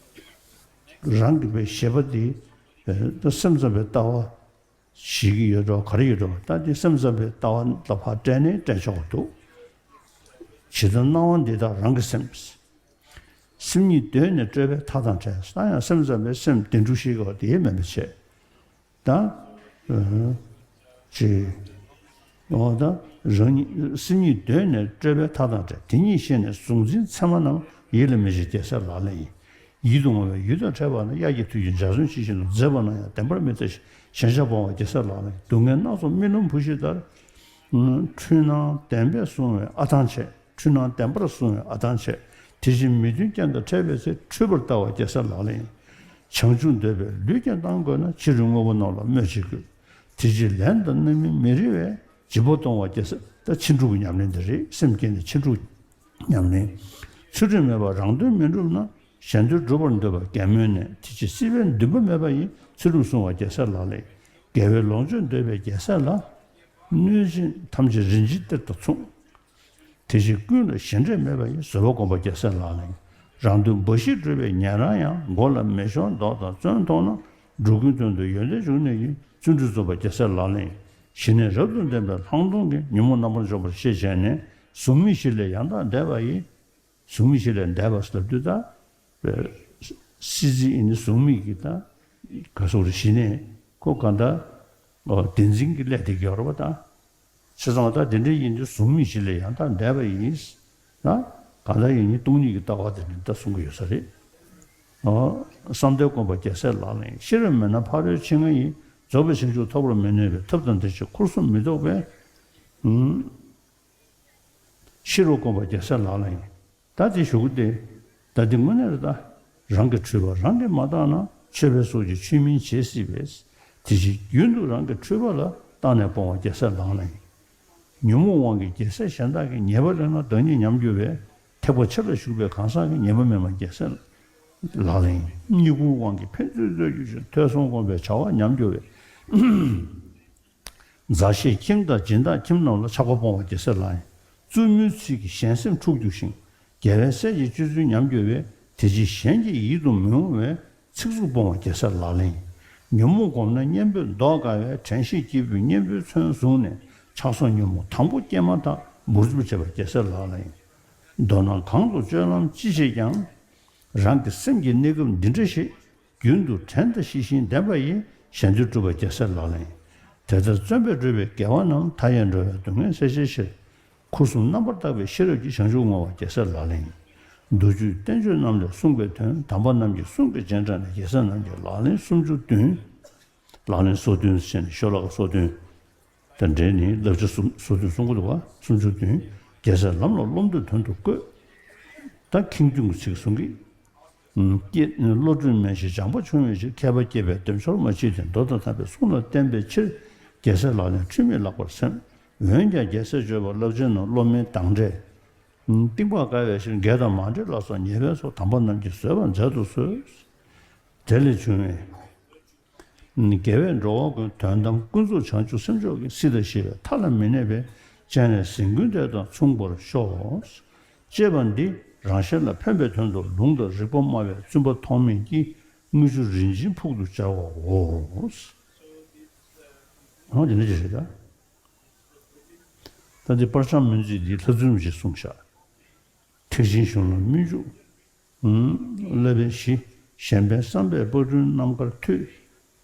རང་གི་བའི་ཞེས་པ་འདི། ཨ། ད་སེམས་ཙམ་པའི་ལྟ་བ་ཞིག་ཡོད་འགྲོ། ག་རེ་ཡོད་འགྲོ། ད་འདི་སེམས་ཙམ་པའི་ལྟ་བ་ལ་ཕར་སྤྲད་ནས་སྤྲད་ཆོག་གི་འདུག་ཇི་ལྟར་སྣང་བ་འདི་དག་རང་གི་སེམས། སེམས་ཉིད་གདོད་ནས་སྤྲོས་པས་མཐའ་དང་བྲལ། ད་ཡང་སེམས་ཙམ་པའི་སེམས་བདེན་གྲུབ་ཤེས་དགོས་དེ་མིན་པ་བྱས། ད། ཨ། ཅེས། འོ་ད་རང་ཉིད་སེམས་ཉིད་གདོད་ནས་སྤྲོས་པས་མཐའ་དང་བྲལ། དེ་ཉིད་ཤེས་ནས་གཟུང་འཛིན་མཚན་མ་རྣམས། ཡིད་ལ་མི་བྱེད་རྒྱལ་སྲས་ལག་ལེན་ཡིན། ཡིད་དུ་འོང་བའི་ཡུལ་དང་འཕྲད་པ་ན། དབྱར་གྱི་དུས་ཀྱི་འཇའ་ཚོན་ཇི་བཞིན་དུ། མཛེས་པ་ན་ཡང་བདེན་པར་མི་ལྟ་ཞིང་། ཞེན་ཆགས་སྤོང་བ་རྒྱལ་སྲས་ལག་ལེན་ཡིན། སྡུག་བསྔལ་སྣ་ཚོགས་རྨི་ལམ་བུ་ཤིང་ལྟར། འཁྲུལ་སྣང་བདེན་པས་བཟུང་བའི་ཨ་ཐང་ཆད། འཁྲུལ་སྣང་བདེན་པར་བཟུང་བའི་ཨ་ཐང་ཆད། དེ་བཞིན་མི་མཐུན་རྐྱེན་དང་འཕྲད་པའི་ཚེ། འཁྲུལ་པར་ལྟ་བ་རྒྱལ་སྲས་ལག་ལེན་ཡིན། བྱང་ཆུབ་འདོད་པས་ལུས་ཀྱང་བཏང་དགོས་ན། ཕྱི་རོལ་དངོས་པོ་རྣམས་ལ་སྨོད་ཅིག་དགོས། དེ་ཕྱིར་ལན་དང་རྣམ་སྨིན་མི་རིགས་པས། འཇིགས་པ་གཏོང་བ་རྒྱལ་སྲས། ད་ཕྱིན་དྲུག་གི་ཉམས་ལེན་འདི་རེད། སེམས་བསྐྱེད་ནས་ཕྱིན་དྲུག་ཉམས་ལེན། ཚུལ་ཁྲིམས་མེད་པར་རང་དོན་མི་འགྲུབ་ན། གཞན་དོན་སྒྲུབ་པར་འདོད་པ་རྒན་མོས་ནས། དེ་ཕྱིར་སྲིད་པའི་འདུན་པ་མེད་པ་ཡིས། ཚུལ་ཁྲིམས་བསྲུང་བ་རྒྱལ་སྲས་ལག་ལེན། དགེ་བའི་ལོངས་སྤྱོད་འདོད་པའི་རྒྱལ་སྲས་ལ། གནོད་སྦྱིན་ཐམས་ཅད་རིན་ཆེན་གཏེར་དང་མཚུངས། དེ་ཕྱིར་ཀུན་ལ་ཞེ་འགྲས་མེད་པ་ཡིས། བཟོད་པ་སྒོམ་པ་རྒྱལ་སྲས་ལག་ལེན། རང་དོན་འབའ་ཞིག་སྒྲུབ་པའི་ཉན་རང་ཡང་། མགོ་ལ་མེ་ཤོར་མདོག་དང་བཙོན་མཐོང་ན། འགྲོ་ཀུན་དོན་དུ་ཡོན་ཏན་འབྱུང་ནི་ཡིན། བརྩོན་འགྲུས་རྩོམ་པ་རྒྱལ་སྲས་ལག་ལེན། ཞི་གནས་རབ་ཏུ་ལྡན་པའི་ལྷག་མཐོང་གིས། ཉོན་མོངས་རྣམ་པར་འཇོམས་པར་ཤེས་བྱས་ནས། གཟུགས་མེད་བཞི་ལས་ཡང་དག་འདས་པ་ཡི། གཟུགས་མེད་བཞི་ལས་འདས་པ་ཟེར་དུས་ད། སྲིད་རྩེ་ཡིན་ནི་གཟུགས་མེད་ཀྱི་ད། ག་སོགས་རེ་ཞི་གནས་ཁོ་ག་འདྲ། བདེན་འཛིན་གྱི་སླད་དེ་གི་ཡོད་རེད་པ་ད། བྱས་ཙང་ད་དེ་འདྲ་ཡིན་དུས་གཟུགས་མེད་བཞི་ལས་ཡང་དག་འདས་པ་ཡིན། ན། གང་ལྟར་ཡིན་ནི་སྟོང་ཉིད་ཀྱི་ལྟ་བ་དེ་ནི་ད་གསུང་གི་ཡོད་ས་རེད། ཨོ། བསམ་གཏན་སྒོམ་པ་རྒྱལ་སྲས་ལག་ལེན། ཤེས་རབ་མེད་ན་ཕ་རོལ་ཕྱིན་ལྔ་ཡི། རྫོགས་པའི་བྱང་ཆུབ་ཐོབ་པར་མི་ནུས་པས། ཐབས་དང་བདེ་གཤེགས་འཁོར་གསུམ་མི་རྟོག་པས། ཨུམ། ཤེས་རབ་སྒོམ་པ་རྒྱལ་སྲས་ལག་ལེན། ད་དེ་ཞུ་གི་སྟེ། ད་དེ་དངོས་གནས་རེད་ད། རང་གི་འཁྲུལ་པ་རང་གིས་མ་བརྟགས་ན། ཆོས་པའི་སོགས་ཀྱིས་ཆོས་མིན་བྱེད་སྲིད་པས། དེ་ཕྱིར་རྒྱུན་དུ་རང་གི་འཁྲུལ་པ་ལ། བརྟགས་ནས་སྤོང་བ་རྒྱལ་སྲས་ལག་ལེན། ཉོན་མོངས་དབང་གིས་རྒྱལ་སྲས་གཞན་དག་གི། ཉེས་པ་ལེན་ན་བདག་ཉིད་ཉམས་འགྱུར་བས། ཐེག་པ་ཆེ་ལ་ཞུགས་པའི་གང་ཟག་གི། ཉེས་པ་མེད་པ་རྒྱལ་སྲས་ལག་ལེན། སྙིང་ཁུང་དབང་གིས་ཕན་ཚུན་རྩོད་གྱུར་ཞིང་། ཐོས་བསམ་སྒོམ་པའི་བྱ་བ་ཉམས་འགྱུར་བས། མཛའ་བཤེས་ཁྱིམ་དང་སྦྱིན་བདག་ཁྱིམ་རྣམས་ལ། ཆགས་པ་སྤོང་བ་རྒྱལ་སྲས་ལག་ལེན། བཙུན་མོའི་ཚིག་གིས་གཞན་སེམས་འཁྲུག་འགྱུར་ཞིང་། རྒྱལ་བའི་སྲས་ཀྱི་སྤྱོད་ཚུལ་ཉམས་འགྱུར་བས། དེ་ཕྱིར་གཞན་གྱི་ཡིད་དུ་མི་འོང་བའི། ཚིག་རྩུབ་སྤོང་བ་རྒྱལ་སྲས་ལག་ལེན་ཡིན། ཉོན་མོངས་བསྒོམས་ན་གཉེན་པོས་བཟློག་དཀའ་བས། དྲན་ཤེས་སྐྱེས་བུས་གཉེན་པོའི་མཚོན་བཟུང་ནས། ཆགས་སོགས་ཉོན་མོངས་དང་པོ་སྐྱེས་མ་ཐག། འབུར་འཇོམས་བྱེད་པ་རྒྱལ་སྲས་ལག་ལེན་ཡིན། མདོར་ན་གང་དུ་སྤྱོད་ལམ་ཅི་བྱེད་ཀྱང་། རང་གི་སེམས་ཀྱི་གནས་སྐབས་འདི་འདྲ་ཞིག་རྒྱུན་དུ་དྲན་དང་ཤེས་བཞིན་ལྡན་པ་ཡིས་གཞན་དོན་སྒྲུབ་པ་རྒྱལ་སྲས་ལག་ལེན་ཡིན། དེ་ལྟར་བརྩོན་པས་བགྲོད་པའི་དགེ་བ་རྣམས། མཐའ་ཡས་འགྲོ་བའི་སྡུག་བསྔལ་སེལ་བྱའི་ཕྱིར། འཁོར་གསུམ་རྣམ་པར་དག་པའི་ཤེས་རབ་ཀྱིས། བྱང་ཆུབ་བསྔོ་བ་རྒྱལ་སྲས་ལག་ལེན་ཡིན། མདོ་རྒྱུད་བསྟན་བཅོས་རྣམས་ལས་གསུངས་པའི་དོན། དམ་པ་རྣམས་ཀྱི་གསུང་གི་རྗེས་འབྲངས་ནས། རྒྱལ་སྲས་རྣམས་ཀྱི་ལག་ལེན་སུམ་ཅུ་བདུན། ལག་ལེན་སོ་བདུན་ཟེར་ནས་ཤོ་ལོ་ཀ་སོ་བདུན། དང་འབྲེལ་ནས་བསླབ་བྱ་སོ་སོ་བདུན་གསུང་གི་འདུག་བ། སུམ་ཅུ་བདུན། རྒྱལ་སྲས་ལམ་ལ་སློབ་འདོད་དོན་དུ་བཀོད། ད་ཁེངས་སྐྱུང་གི་ཚིག་གསུང་གི། ཨུམ། བློ་གྲོས་མེད་ཅིང་སྦྱངས་པ་ཆུང་བའི་ཕྱིར། མཁས་པ་སྐྱེས་པས་འདེམས་ཤོར་མ་མཆིས་ཏེ། མདོ་དང་དམ་པའི་གསུང་ལ་བརྟེན་པའི་ཕྱིར། རྒྱལ་སྲས་ལག་ལེན་འཁྲུལ་མེད་ལགས་པར་སེམས། འོན་ཀྱང་རྒྱལ་སྲས་སྤྱོད་པ་བསླབ་བྱའི་ནང་སློབ་མའི་དང་འབྲས། ཨུམ། གཏིང་བག་དཀའ་བའི་ཕྱིར། འགལ་དང་མ་འབྲེལ་ལ་སོགས་ཉེས་པའི་ཚོགས། དམ་པ་རྣམས་ཀྱིས་བཟོད་པར་མཛད་དུ་གསོལ། དེ་ལས་བྱུང་བའི། དགེ་བས་འགྲོ་བ་ཀུན། དོན་དམ་ཀུན་རྫོབ་བྱང་ཆུབ་སེམས་མཆོག་གི། སྲིད་དང་ཞི་བའི་མཐའ་ལ་མི་གནས་པའི། སྤྱན་རས་གཟིགས་མགོན་དེ་དང་མཚུངས་པར་ཤོག། ཅེས་པ་འདི་རང་གཞན་ལ་ཕན་པའི་དོན་དུ་ལུང་དང་རིགས་པ་སྨྲ་བའི་བཙུན་པ་ཐོགས་མེད་ཀྱིས་དངུལ་ཆུ་རིན་ཆེན་ཕུག་ཏུ་སྦྱར་བའོ། འོ་དེ་འདྲ་ཅིག་རེད་ད། ད་འདི་དཔར་བྱང་སྨོན་ཚིག་འདི་ལྷ་བཙུན་མོ་ཞེས་གསུངས་ཤག། ཐེག་ཆེན་གཞུང་ལ་སྨོན་འཇུག། ཨུམ། བསླབ་པའི་གཞི། གཞན་ཕན་བསམ་པས་དཔལ་སྤྲུལ་རྣམ་དཀར་ཐོས།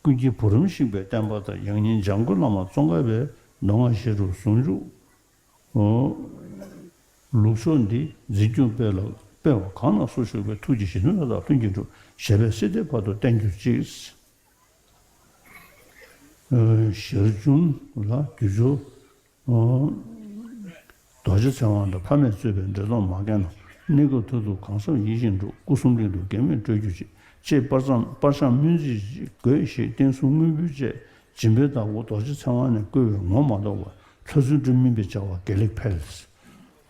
ཀུན་མཁྱེན་བུ་རམ་ཤིང་པའི་བསྟན་པ་དང་། ཡང་སྙིང་འཇམ་མགོན་བླ་མ་ཙོང་ཁ་པའི་མདོ་སྔགས་བཤད་སྒྲུབ་ཟུང་འཇུག། ཨོ། ལུགས་མཆོག་འདི་འཛིན་སྐྱོང་སྤེལ་ལ་སྤེལ་བ་གང་ལ་སུ་ཞུགས་པའི། ཐུགས་རྗེ་ཞི་མཐུན་ལྷ་དང་ལྷུན་གྱིས་གྲུབ། ཞབས་པད་སྲིད་མཐའི་བར་དུ་བརྟན་གྱུར་ཅིག། ཨོ། ཞར་བྱུང་ལ་དུས་སྦྱོར། ཨོ། རྡོ་རྗེ་ཚེ་དབང་དང་ཕ་མས་གཙོས་པའི་འབྲེལ་ཐོགས་མ་རྒན་རྣམས། གནས་སྐབས་མཐར་ཐུག་གང་བསམ་ཡིད་བཞིན་འགྲུབ། སྐུ་གསུམ་གླིང་དུ་གེགས་མེད་སྤྲོད་གྱུར་ཅིག། ཅེས་དཔར་བརྩམས་དཔར་བྱང་སྨོན་ཚིག་ཅིག་དགོས་ཞེས་བསྟན་སྲུང་དངོས་འབུལ་བཅས་སྦྱིན་པའི་བདག་པོ་རྡོ་རྗེ་ཚེ་དབང་ནས་བསྐུལ་བས་ངོ་མ་ལྡོག་པར་ལྷ་བཙུན་སྒྲོལ་མ་སྦེ་བྱ་བ་དགེ་ལེགས་འཕེལ།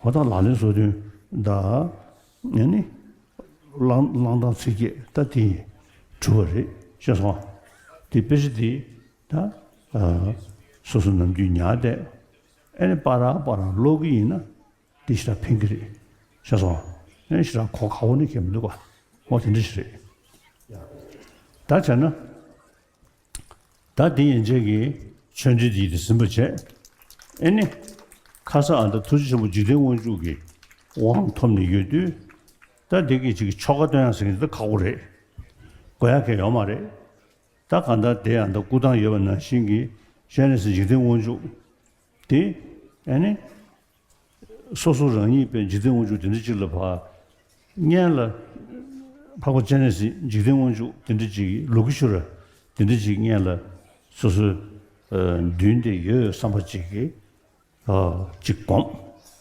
ཧོ་ད་ལག་ལེན་སོ་བདུན་དང་། ཨ་ནི། བླང་བླང་དང་ཚིག་བརྒྱད་ད་དེ་གྲུབ་པ་རེད་ཤེས་སོང་། དེ་དཔེ་ཆ་དེ་ད་ཨ་སོ་སོ་ནམ་རྒྱུན་ཉར་བསྡད། ཨ་ནི་པ་ར་པ་ར་ཀློག་གི་ཡིན་ན་དེ་ཞེ་དྲག་ཕན་གྱི་རེད་ཤེས་སོང་། ཨ་ནི་ཞེ་དྲག་གོ་ཁག་པོ་ནི་གང་ཡང་མི་འདུག་ག་འོ་དེ་འདྲ་ཞིག་རེད། ད་བྱས་ན། ད་འདི་ཡན་ཆད་ཀྱི་ཆོས་འབྲེལ་འདི་དེ་ཟིན་པ་བྱས། ཨེ་ནི། ཁ་སང་ཨ་ད་ཐུགས་རྗེ་ཆེན་པོ་འཇིག་རྟེན་དབང་ཕྱུག་གི་དབང་ཐོབ་ནས་ཡོད་དུས། ད་འདི་གི་ཅིག་ཆོ་ག་སྟོན་ཡག་ཟེར་མཁན་འདི་ད་ཁག་པོ་རེད། དགོས་ཡག་གང་ཡང་ཡོད་མ་རེད། ད་གང་ལྟར་དེ་ཨ་ད་སྐུ་ཐང་ཡོད་པ་ནང་བཞིན་གྱི་སྤྱན་རས་གཟིགས་འཇིག་རྟེན་དབང་ཕྱུག་དེ། ཨེ་ནི། སོ་སོ་རང་ཉིད་པའི་འཇིག་རྟེན་དབང་ཕྱུག་དེ་འདྲ་ཅིག་ལ་ཕར། སྔོན་ལ། འཕགས་པ་སྤྱན་རས་གཟིགས་འཇིག་རྟེན་དབང་ཕྱུག་དེ་འདྲ་ཅིག་ལོ་ཀེ་ཤྭ་ར་དེ་འདྲ་ཅིག་སྔོན་ལ་སོ་སོའི་མདུན་དེར་ཡོད་བསམ་པ་ཅིག་གིས་ཅིག་བསྒོམ།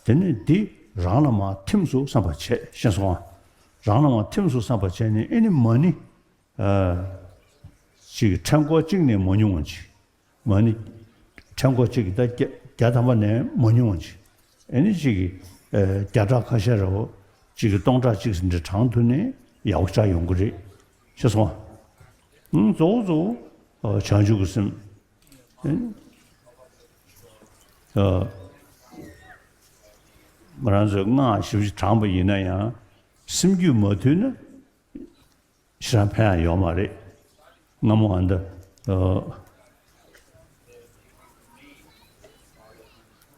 དེ་ནས་འདི་རང་ལ་མར་ཐིམ་སོང་བསམ་པ་བྱས་ཤེས་སོང་ང་། རང་ལ་མར་ཐིམ་སོང་བསམ་པ་བྱས་ནས་ཨེ་ནི་མ་ཎི། ཅིག་ཕྲེང་སྐོར་གཅིག་ནས་མ་ཉུང་བ་ཅིག་མ་ཎི་ཕྲེང་སྐོར་གཅིག་གི་ད་བརྒྱ་བརྒྱ་ཐམ་པ་ནས་མ་ཉུང་བ་ཅིག་ཨེ་ནི་གཅིག་གི་བརྒྱ་ཕྲག་ཁ་ཤས་རེ་བོ་གཅིག་གི་སྟོང་ཕྲག་གཅིག་ཟིན་འདྲ་གྲངས་ཐུབ་ནས་ཡག་པོ་ཆགས་ཡོང་གི་རེད་ཤེས་སོང་ང་། གཙོ་བོ་གཙོ་བོ་བྱང་ཆུབ་ཀྱི་སེམས། ཨེ་ནི་ང་རང་ཚོས་སྔགས་ཞིབ་ཞིབ་བགྲངས་པ་ཡིན་ན་ཡང་སེམས་རྒྱུད་མ་དུལ་ན། ཞེ་དྲག་ཕན་ཡང་ཡོད་མ་རེད། སྔ་མོ་ཨ་འདི།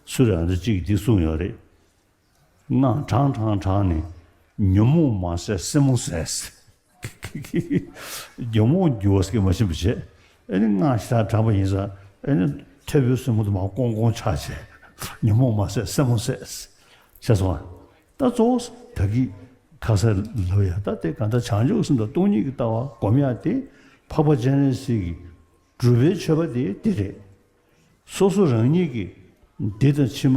སུ་རེད་ཨ་འདི་གཅིག་གིས་འདི་གསུངས་ཡོད་རེད། སྔགས་བགྲང་བགྲང་བགྲང་ནས་ཉོན་མོངས་མ་ཟད་སེན་མོ་ཟད། ཉོན་མོངས་འགྱུར་བ་ཟེར་མ་ཤེས་པ་བྱས། ཨ་ནི་སྔགས་ཞེ་དྲག་བགྲངས་པ་ཡིན་ཙང་ཨ་ནི་ཐོད་པའི་སེན་མོ་དུ་མ་ཀོང་ཀོང་ཆགས་བྱས། ཉོན་མོངས་མ་ཟད་སེན་མོ་ཟད། ཤེས་སོང་ང་། ད་གཙོ་བོ་ད་གི་ཁ་སང་ལབ་ཡ་ད་དེ་གང་ལྟར་བྱང་ཆུབ་སེམས་དང་སྟོང་ཉིད་ཀྱི་ལྟ་བ་སྒོམ་ཡ་དེ་འཕགས་པ་སྤྱན་རས་གཟིགས་ཀྱི་སྒྲུབ་པའི་མཆོད་པ་དེ་དེ་རེད། སོ་སོ་རང་ཉིད་ཀྱི་འདི་དང་ཕྱི་མ་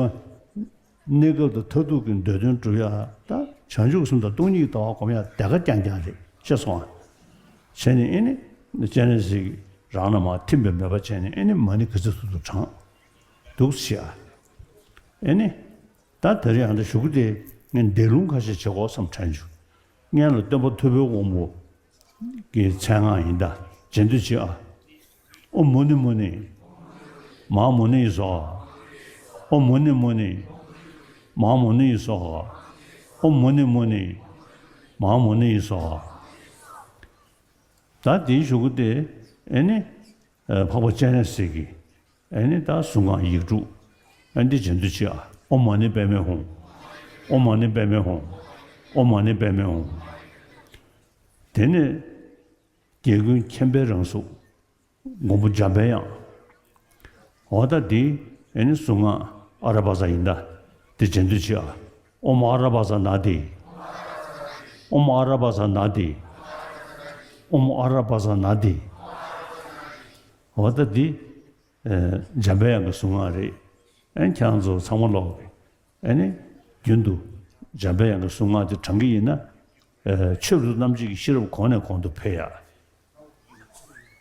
གནས་སྐབས་དང་མཐར་ཐུག་གི་འདོད་དོན་སྒྲུབ་ཡ་ད་བྱང་ཆུབ་སེམས་དང་སྟོང་ཉིད་ཀྱི་ལྟ་བ་སྒོམ་ཡ་དེ་ག་རྐྱང་རྐྱང་རེད་ཤེས་སོང་ང་། བྱས་ནས་ཨེ་ནི་སྤྱན་རས་གཟིགས་ཀྱི་རང་ལ་མར་ཐིམ་པའི་མོས་པ་བྱས་ནས་ཨེ་ནི་མ་ཎི་ག་ཚོད་ཐུབ་ཐུབ་བགྲང་། འདུག་སེ་བྱས་ཨ། ཨེ་ནི། ད་དེ་རིང་ཡང་འདི་ཞུ་གི་དེ་ངས་འདས་ལུང་ཁ་ཤས་བྱེད་དགོས་བསམ་དྲན་བྱུང་། སྔོན་ལ་སྟོན་པ་ཐུབ་པའི་དབང་པོ་གི་མཚན་སྔགས་ཡིན་ད་རྗེས་ཟློས་བྱེད་ཨ། ཨོཾ་མུ་ནེ་མུ་ནེ། མ་མུ་ནེ་ཡིན་སོ། ཨོཾ་མུ་ནེ་མུ་ནེ། མ་ཧཱ་མོ་ནི་ཡེ་སྭཱ་ཧཱ། ཨོཾ་མུ་ནི་མུ་ནི། མ་ཧཱ་མོ་ནི་ཡེ་སྭཱ་ཧཱ། ད་དེའི་གཞུག་གུ་དེ་ཨེ་ནི། ཨ། འཕགས་པ་སྤྱན་རས་གཟིགས་ཀྱི་ཨེ་ནི་ད་གཟུངས་སྔགས་ཡིག་དྲུག་ཨེ་འདི་རྗེས་ཟློས་བྱེད་ཨ། ཨོཾ་མ་ཎི་པདྨེ་ཧཱུྃ། ཨོཾ་མ་ཎི་པདྨེ་ཧཱུྃ། ཨོཾ་མ་ཎི་པདྨེ་ཧཱུྃ། དེ་ནས་རྒྱལ་ཀུན་མཁྱེན་པའི་རང་གཟུགས། མགོན་པོ་འཇམ་པའི་དབྱངས། འོ་ད་འདི་ཨེ་ནི་གཟུངས་སྔགས་ཨ་ར་པ་ཙ་ཡིན་ད། འདི་རྗེས་ཟློས་བྱེད་ཨ། ཨོཾ་ཨ་ར་པ་ཙ་ན་དྷཱིཿ། ཨོཾ་ཨ་ར་པ་ཙ་ན་དྷཱིཿ། ཨོཾ་ཨ་ར་པ་ཙ་ན་དྷཱིཿ། འོ་ད་འདི་ཨེ་འཇམ་པའི་དབྱངས་ཀྱི་གཟུངས་སྔགས་རེད། ཨེ་ཁྱེད་རང་ཚོ་ཚང་མ་ཀློག་གི། ཨེ་ནི་རྒྱུན་དུ་འཇམ་པའི་དབྱངས་ཀྱི་གཟུངས་སྔགས་དེ་བགྲང་གི་ཡིན་ན། ཨེ་ཆོས་རབ་ཏུ་རྣམ་འབྱེད་ཀྱི་ཤེས་རབ་གོང་ནས་གོང་དུ་འཕེལ་ཡ།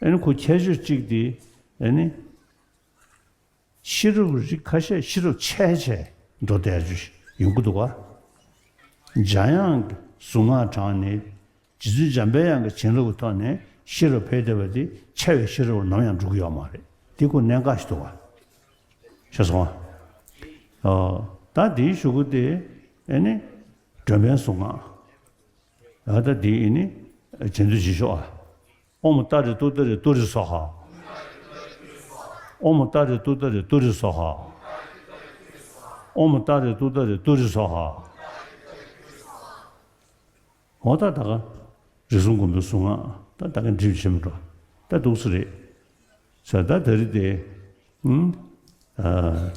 ཨེ་ནི་ཁོ་ཁྱད་ཆོས་གཅིག་དེ་ཨེ་ནི། ཤེས་རབ་རིགས་ཁ་ཤས་ཤེས་རབ་ཆད་ཆད་འགྲོ་བསྡད་རྒྱུ་ཞིག་ཡོང་གི་འདུག་ག་འཇམ་དབྱངས་ཀྱི་གཟུངས་སྔགས་བགྲངས་ནས་རྗེ་བཙུན་འཇམ་པའི་དབྱངས་ཀྱི་བྱིན་རླབས་ཀྱི་ཐོག་ནས་ཤེས་རབ་འཕེལ་བསྡད་པ་དེ་ཆད་པའི་ཤེས་རབ་ནམ་ཡང་འགྲོ་གི་ཡོད་མ་རེད། དེ་ཁོ་གནད་འགག་ཞིག་འདུག་ག་ཤེས་སོང་ཨ། ཨ། ད་དེའི་གཞུག་གུ་དེ་ཨེ་ནི་སྒྲོལ་མའི་གཟུངས་སྔགས། ཨ། ད་དེ་ཨེ་ནི་རྗེས་ཟློས་བྱེད་ཤོག་ཨ། ཨོཾ་ཏཱ་རེ་ཏུཏྟཱ་རེ་ཏུ་རེ་སྭཱ་ཧཱ། ཨོཾ་ཏཱ་རེ་ཏུཏྟཱ་རེ་ཏུ་རེ་སྭཱ་ཧཱ། ཨོཾ་ཏཱ་རེ་ཏུཏྟཱ་རེ་ཏུ་རེ་སྭཱ་ཧཱ། འོ་ད་ད་ག་རིགས་གསུམ་མགོན་པོའི་གཟུངས་སྔགས་ད་ད་ག་འགྲིག་ཆེན་པོ་འགྲོ། ད་འདུག་སེ་རེད། ས་ད་ད་རེད་དེ། ཨུམ། ཨ།